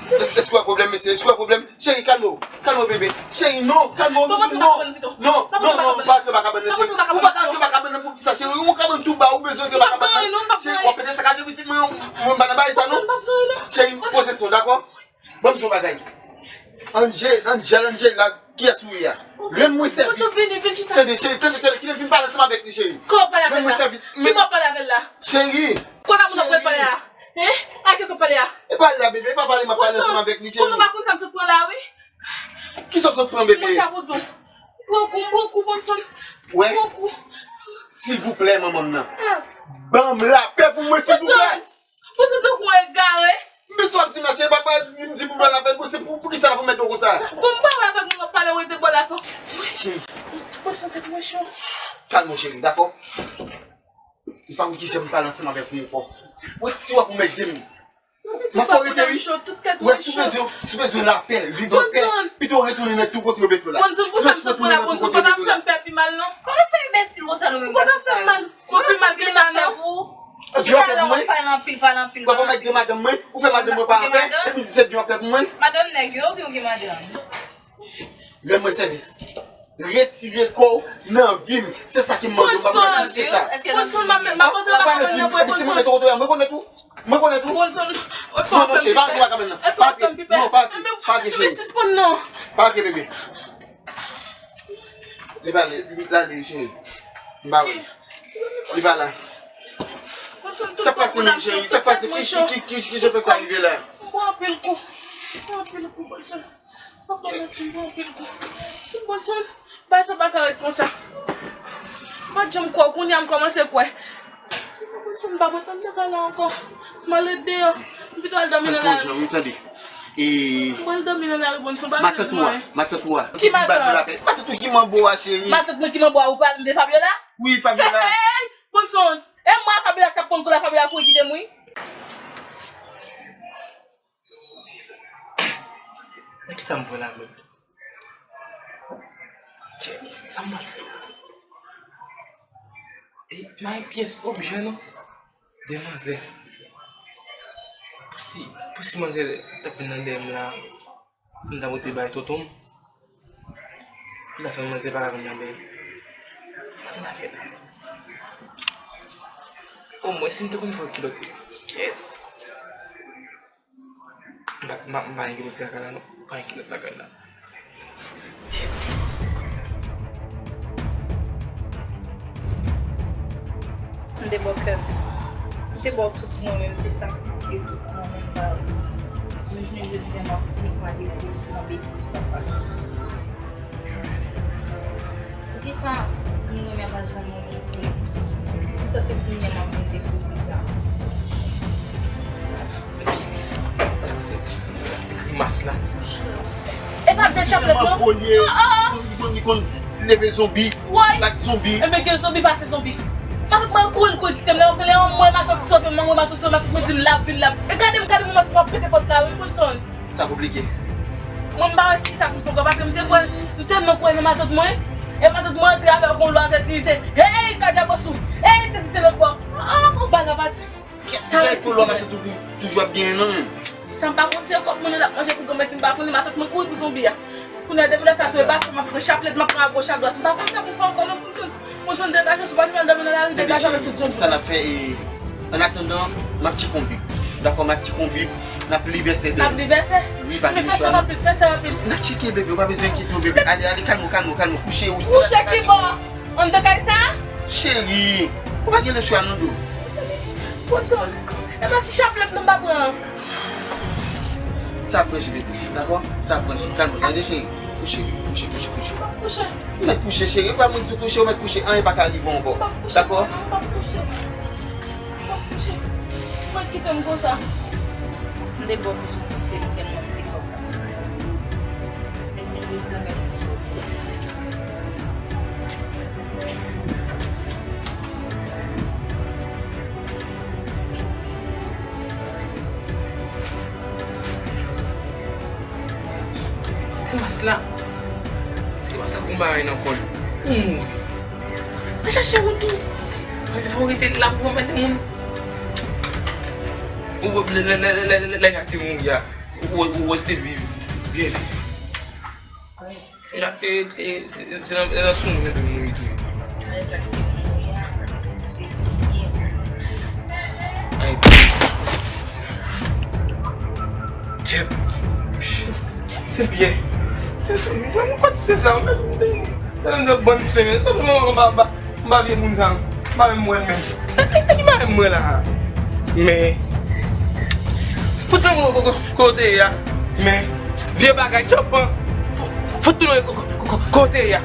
Èske, èske w wè pwoblèm, mesye? Èske w wè pwoblèm? Cheri, kalme w. Kalme w, bebe. Cheri, non, kalme w, non. Non, non, non, non, pa antre nan kabann nan, cheri. Ou pa ka antre nan kabann nan pou sa, cheri. Ou kabann tou ba, ou bezwen antre nan kabann nan. Cheri, w ap pete sakaje pitit mwen, mwen pa nan bagay sa, non. Cheri, poze son, dakò? Ban m di yon bagay. Angel, Angel, Angel la, kiyès ou ye a? Rann mwen sèvis. Vini, vin chita. Tande, cheri, tande, tande, kite m vin pale ansanm avèk li, cheri. Kò w pale avè l la? Rann mwen sèvis. Ki bò w pale avè l la? Cheri. Kote moun ap pral pale a? Hein? A kiyès w ap pale a? E pa l la, bebe, e pa pale, m ap pale ansanm avèk li, cheri. Konnen w pa konn sa m sot pran la, wi. Kisa w sot pran, bebe? Mwen ta pou di w. Pran kou, pran kou, Bonson. Wè? Pran kou. Silvouplè, manman m nan. Ban m lapè pou mwen, silvouplè. Bonson, Bonson, tankou w egare. Men sa w ap di m la, cheri, papa, li m di pou ban lapè, pou, se pou, poukisa l ap anmède w konsa? Bon, m pa wè avèk moun w ap pale, w rete bò lapè. Cheri. Bonson, tèt mwen cho. Kalme w, cheri, dakò? M pa konn kijan m pale ansanm avèk ou ankò. Wè, si w ap anmède m, m ap fè w rete, wi. Wè, si w bezwen, si w bezwen lapè, viv anpè, pito w retounen nan tou kote yo mete w la. Bonson, pou sa m sot pran la, Bonson, pa fè m pè pi mal, non. Kòman fè enbesil konsa nou menm gason sa yo? Ou pa fè m mal, ou pa fè m mal pi mal, non. Byen w ap fè pou mwen? Pale anpil, pale anpil, pale anpil. W ap anmède madanm mwen, ou fè madanm mwen pa anpè, epi di se byen w ap fè pou mwen. Madanm nèg yo, oubyen w gen madanm? Rann mwen sèvis. Retire kò w nan vi m. Se sa ki m mande w, m pa konn plis ke sa. Bonson, m ap, m ap antre nan vi m, epi si mwen mete kote w, mwen konnen tou. Mwen konnen tou. Bonson, non, non, cheri, pa antre nan kamèt nan. Pa antre, non, pa antre, pa antre, cheri. Pa antre, bebe. Li pa ale, li pa ale, cheri. M pa wè. Li pa la. Sa k pase menm, cheri? Sa k pase? Ki, ki, ki, ki, ki jan fè sa rive la? M pran anpil kou. M pran anpil kou, Bonson. Papa Martin pran anpil kou. Bonson, bagay sa pa ka ret konsa. M pa t janm kwè, kounye a m kòmanse kwè. Bonson, m pa pral tann nan kay la ankò. M al ret deyò. M pito al dòmi nan lari. Wi, tande. E m pral dòmi nan lari, Bonson, pa vin di m anyen. Matant ou a, matant ou a. Ki matant? Matant ou ki manbo a, cheri. Matant mwen ki manbo a, ou pale m de Fabiola? Wi, Fabiola. Hey, hey, Bonson, e mwen a Fabiola k t ap konn kou la, Fabiola kouri kite m, wi. Nan kisa m pran la menm? Kè, sa m pral fè la? E, m pa gen pyès objè non. De manzè. Pou si, pou si manzè t ap vin nan dèyè m la, m ta pote bay tonton m. Pou ta fè manzè pa ka vin nan dèyè m. Sa m ta fè la? Omwen si m te konn pran kilòt. Kèt. M pa, m pa, m pa gen kilòt lakay la non. M pa gen kilòt lakay la. M te ba w kè m. M te ba w tout mwen menm, m te sakrifye tout mwen menm ba ou. Men jounen jodi a m ap vini pou m al dekouvri se nan betiz ou t ap pase. Poukisa moun renmen pa janm renmen? Poukisa se kounye a m ap vin dekouvri sa? Sa k fè, sa k fè ti grimas la? E pa de chaplèt non. Manbo li ye. Ah, ah. Li konn, li konn leve zonbi, bat zonbi. Ebyen gen zonbi pase zonbi. Matant mwen kouri, l kouri kite m. Lè w rele anmwe, matant sove m, anmwe, matant sove m, matant mwen di l l ap vin, l ap. E gade m, gade m, matant w ap pete pòt la wi, Bonson. Sa konplike. Mwen m pa wè kisa pou m fè ankò, paske m te kwè, m tèlman kwè nan matant mwen. E matant mwen antre avè yon lwa avèk li, se, hey, Kadjabosou, hey, sesi se lòt bò. Ah, yon bagay pa di. Sa resi pou lwa matant ou toujou ap genyen non. Sa m pa konn se kòk moun nan l ap manje pou granmèsi, m pa konnen, matant mwen kouri pou zonbi a. Kounye a depi lè sa tou e bak, m ap pran chaplèt, m ap pran agoch adwat, m pa konn sa pou m fè ankò non, Bonson. Bonson degaje w, si w pa t vin dòmi nan lari, degaje w avèk tout zonbi. Sa n ap fè, e, an atandan, m ap tcheke yon bib. Dakò, m ap tcheke yon bib, n ap li vèsè deyò. N ap li vèsè? Wi, pa gen chwa non. Fè sa rapid, fè sa rapid. N ap tcheke, bebe, ou pa bezwen enkyete w, bebe. Ale, ale, kalme w, kalme w, kalme w. Kouche, wi. Kouche ki bò? Anndan kay sa? Cheri, ou pa gen lechwa non, dou. Bonson, e pa ti chaplèt non m pa pran. Sa ap ranje, bebe, dakò? Sa ap ranje. Kalme w, tande, cheri. Kouche, kouche, kouche, kouche. M ap kouche. Ou mèt kouche, cheri. E pa mwen di w kouche, ou mèt kouche. Anyen pa ka rive w ankò. M ap kouche. Dakò? M ap kouche. M ap kouche. Ou mèt kite m konsa. M te ba w plis, se tèlman m te fò. Ti grimas la. Ti grimas la gon bagay nan kò l. Hmm. Al chache wout ou. Paske fò w rete la pou w anmède moun. Ou wè lè, lè, lè, lè, lè, lè nèg la te mouri a. Ou, ou, ou rete viv. Byen viv. Jak te, e, se, se nan, se nan sou moun epi mouri tou. Jan jak te mouri a, te byen. Ay, byen. Kèt. Se, se byen. Mwen, mwen kot se sa, men, men, men, bann semen, sa, mwen, mwen, mwen, mwen, vye moun sa, mwen, mwen, mwen, men, men, men, men, men, men, fout mwen, ko-, ko-, ko-, kote ya, men, vye bagay, tchopan, fout, fout mwen, ko-, ko-, ko-, kote ya.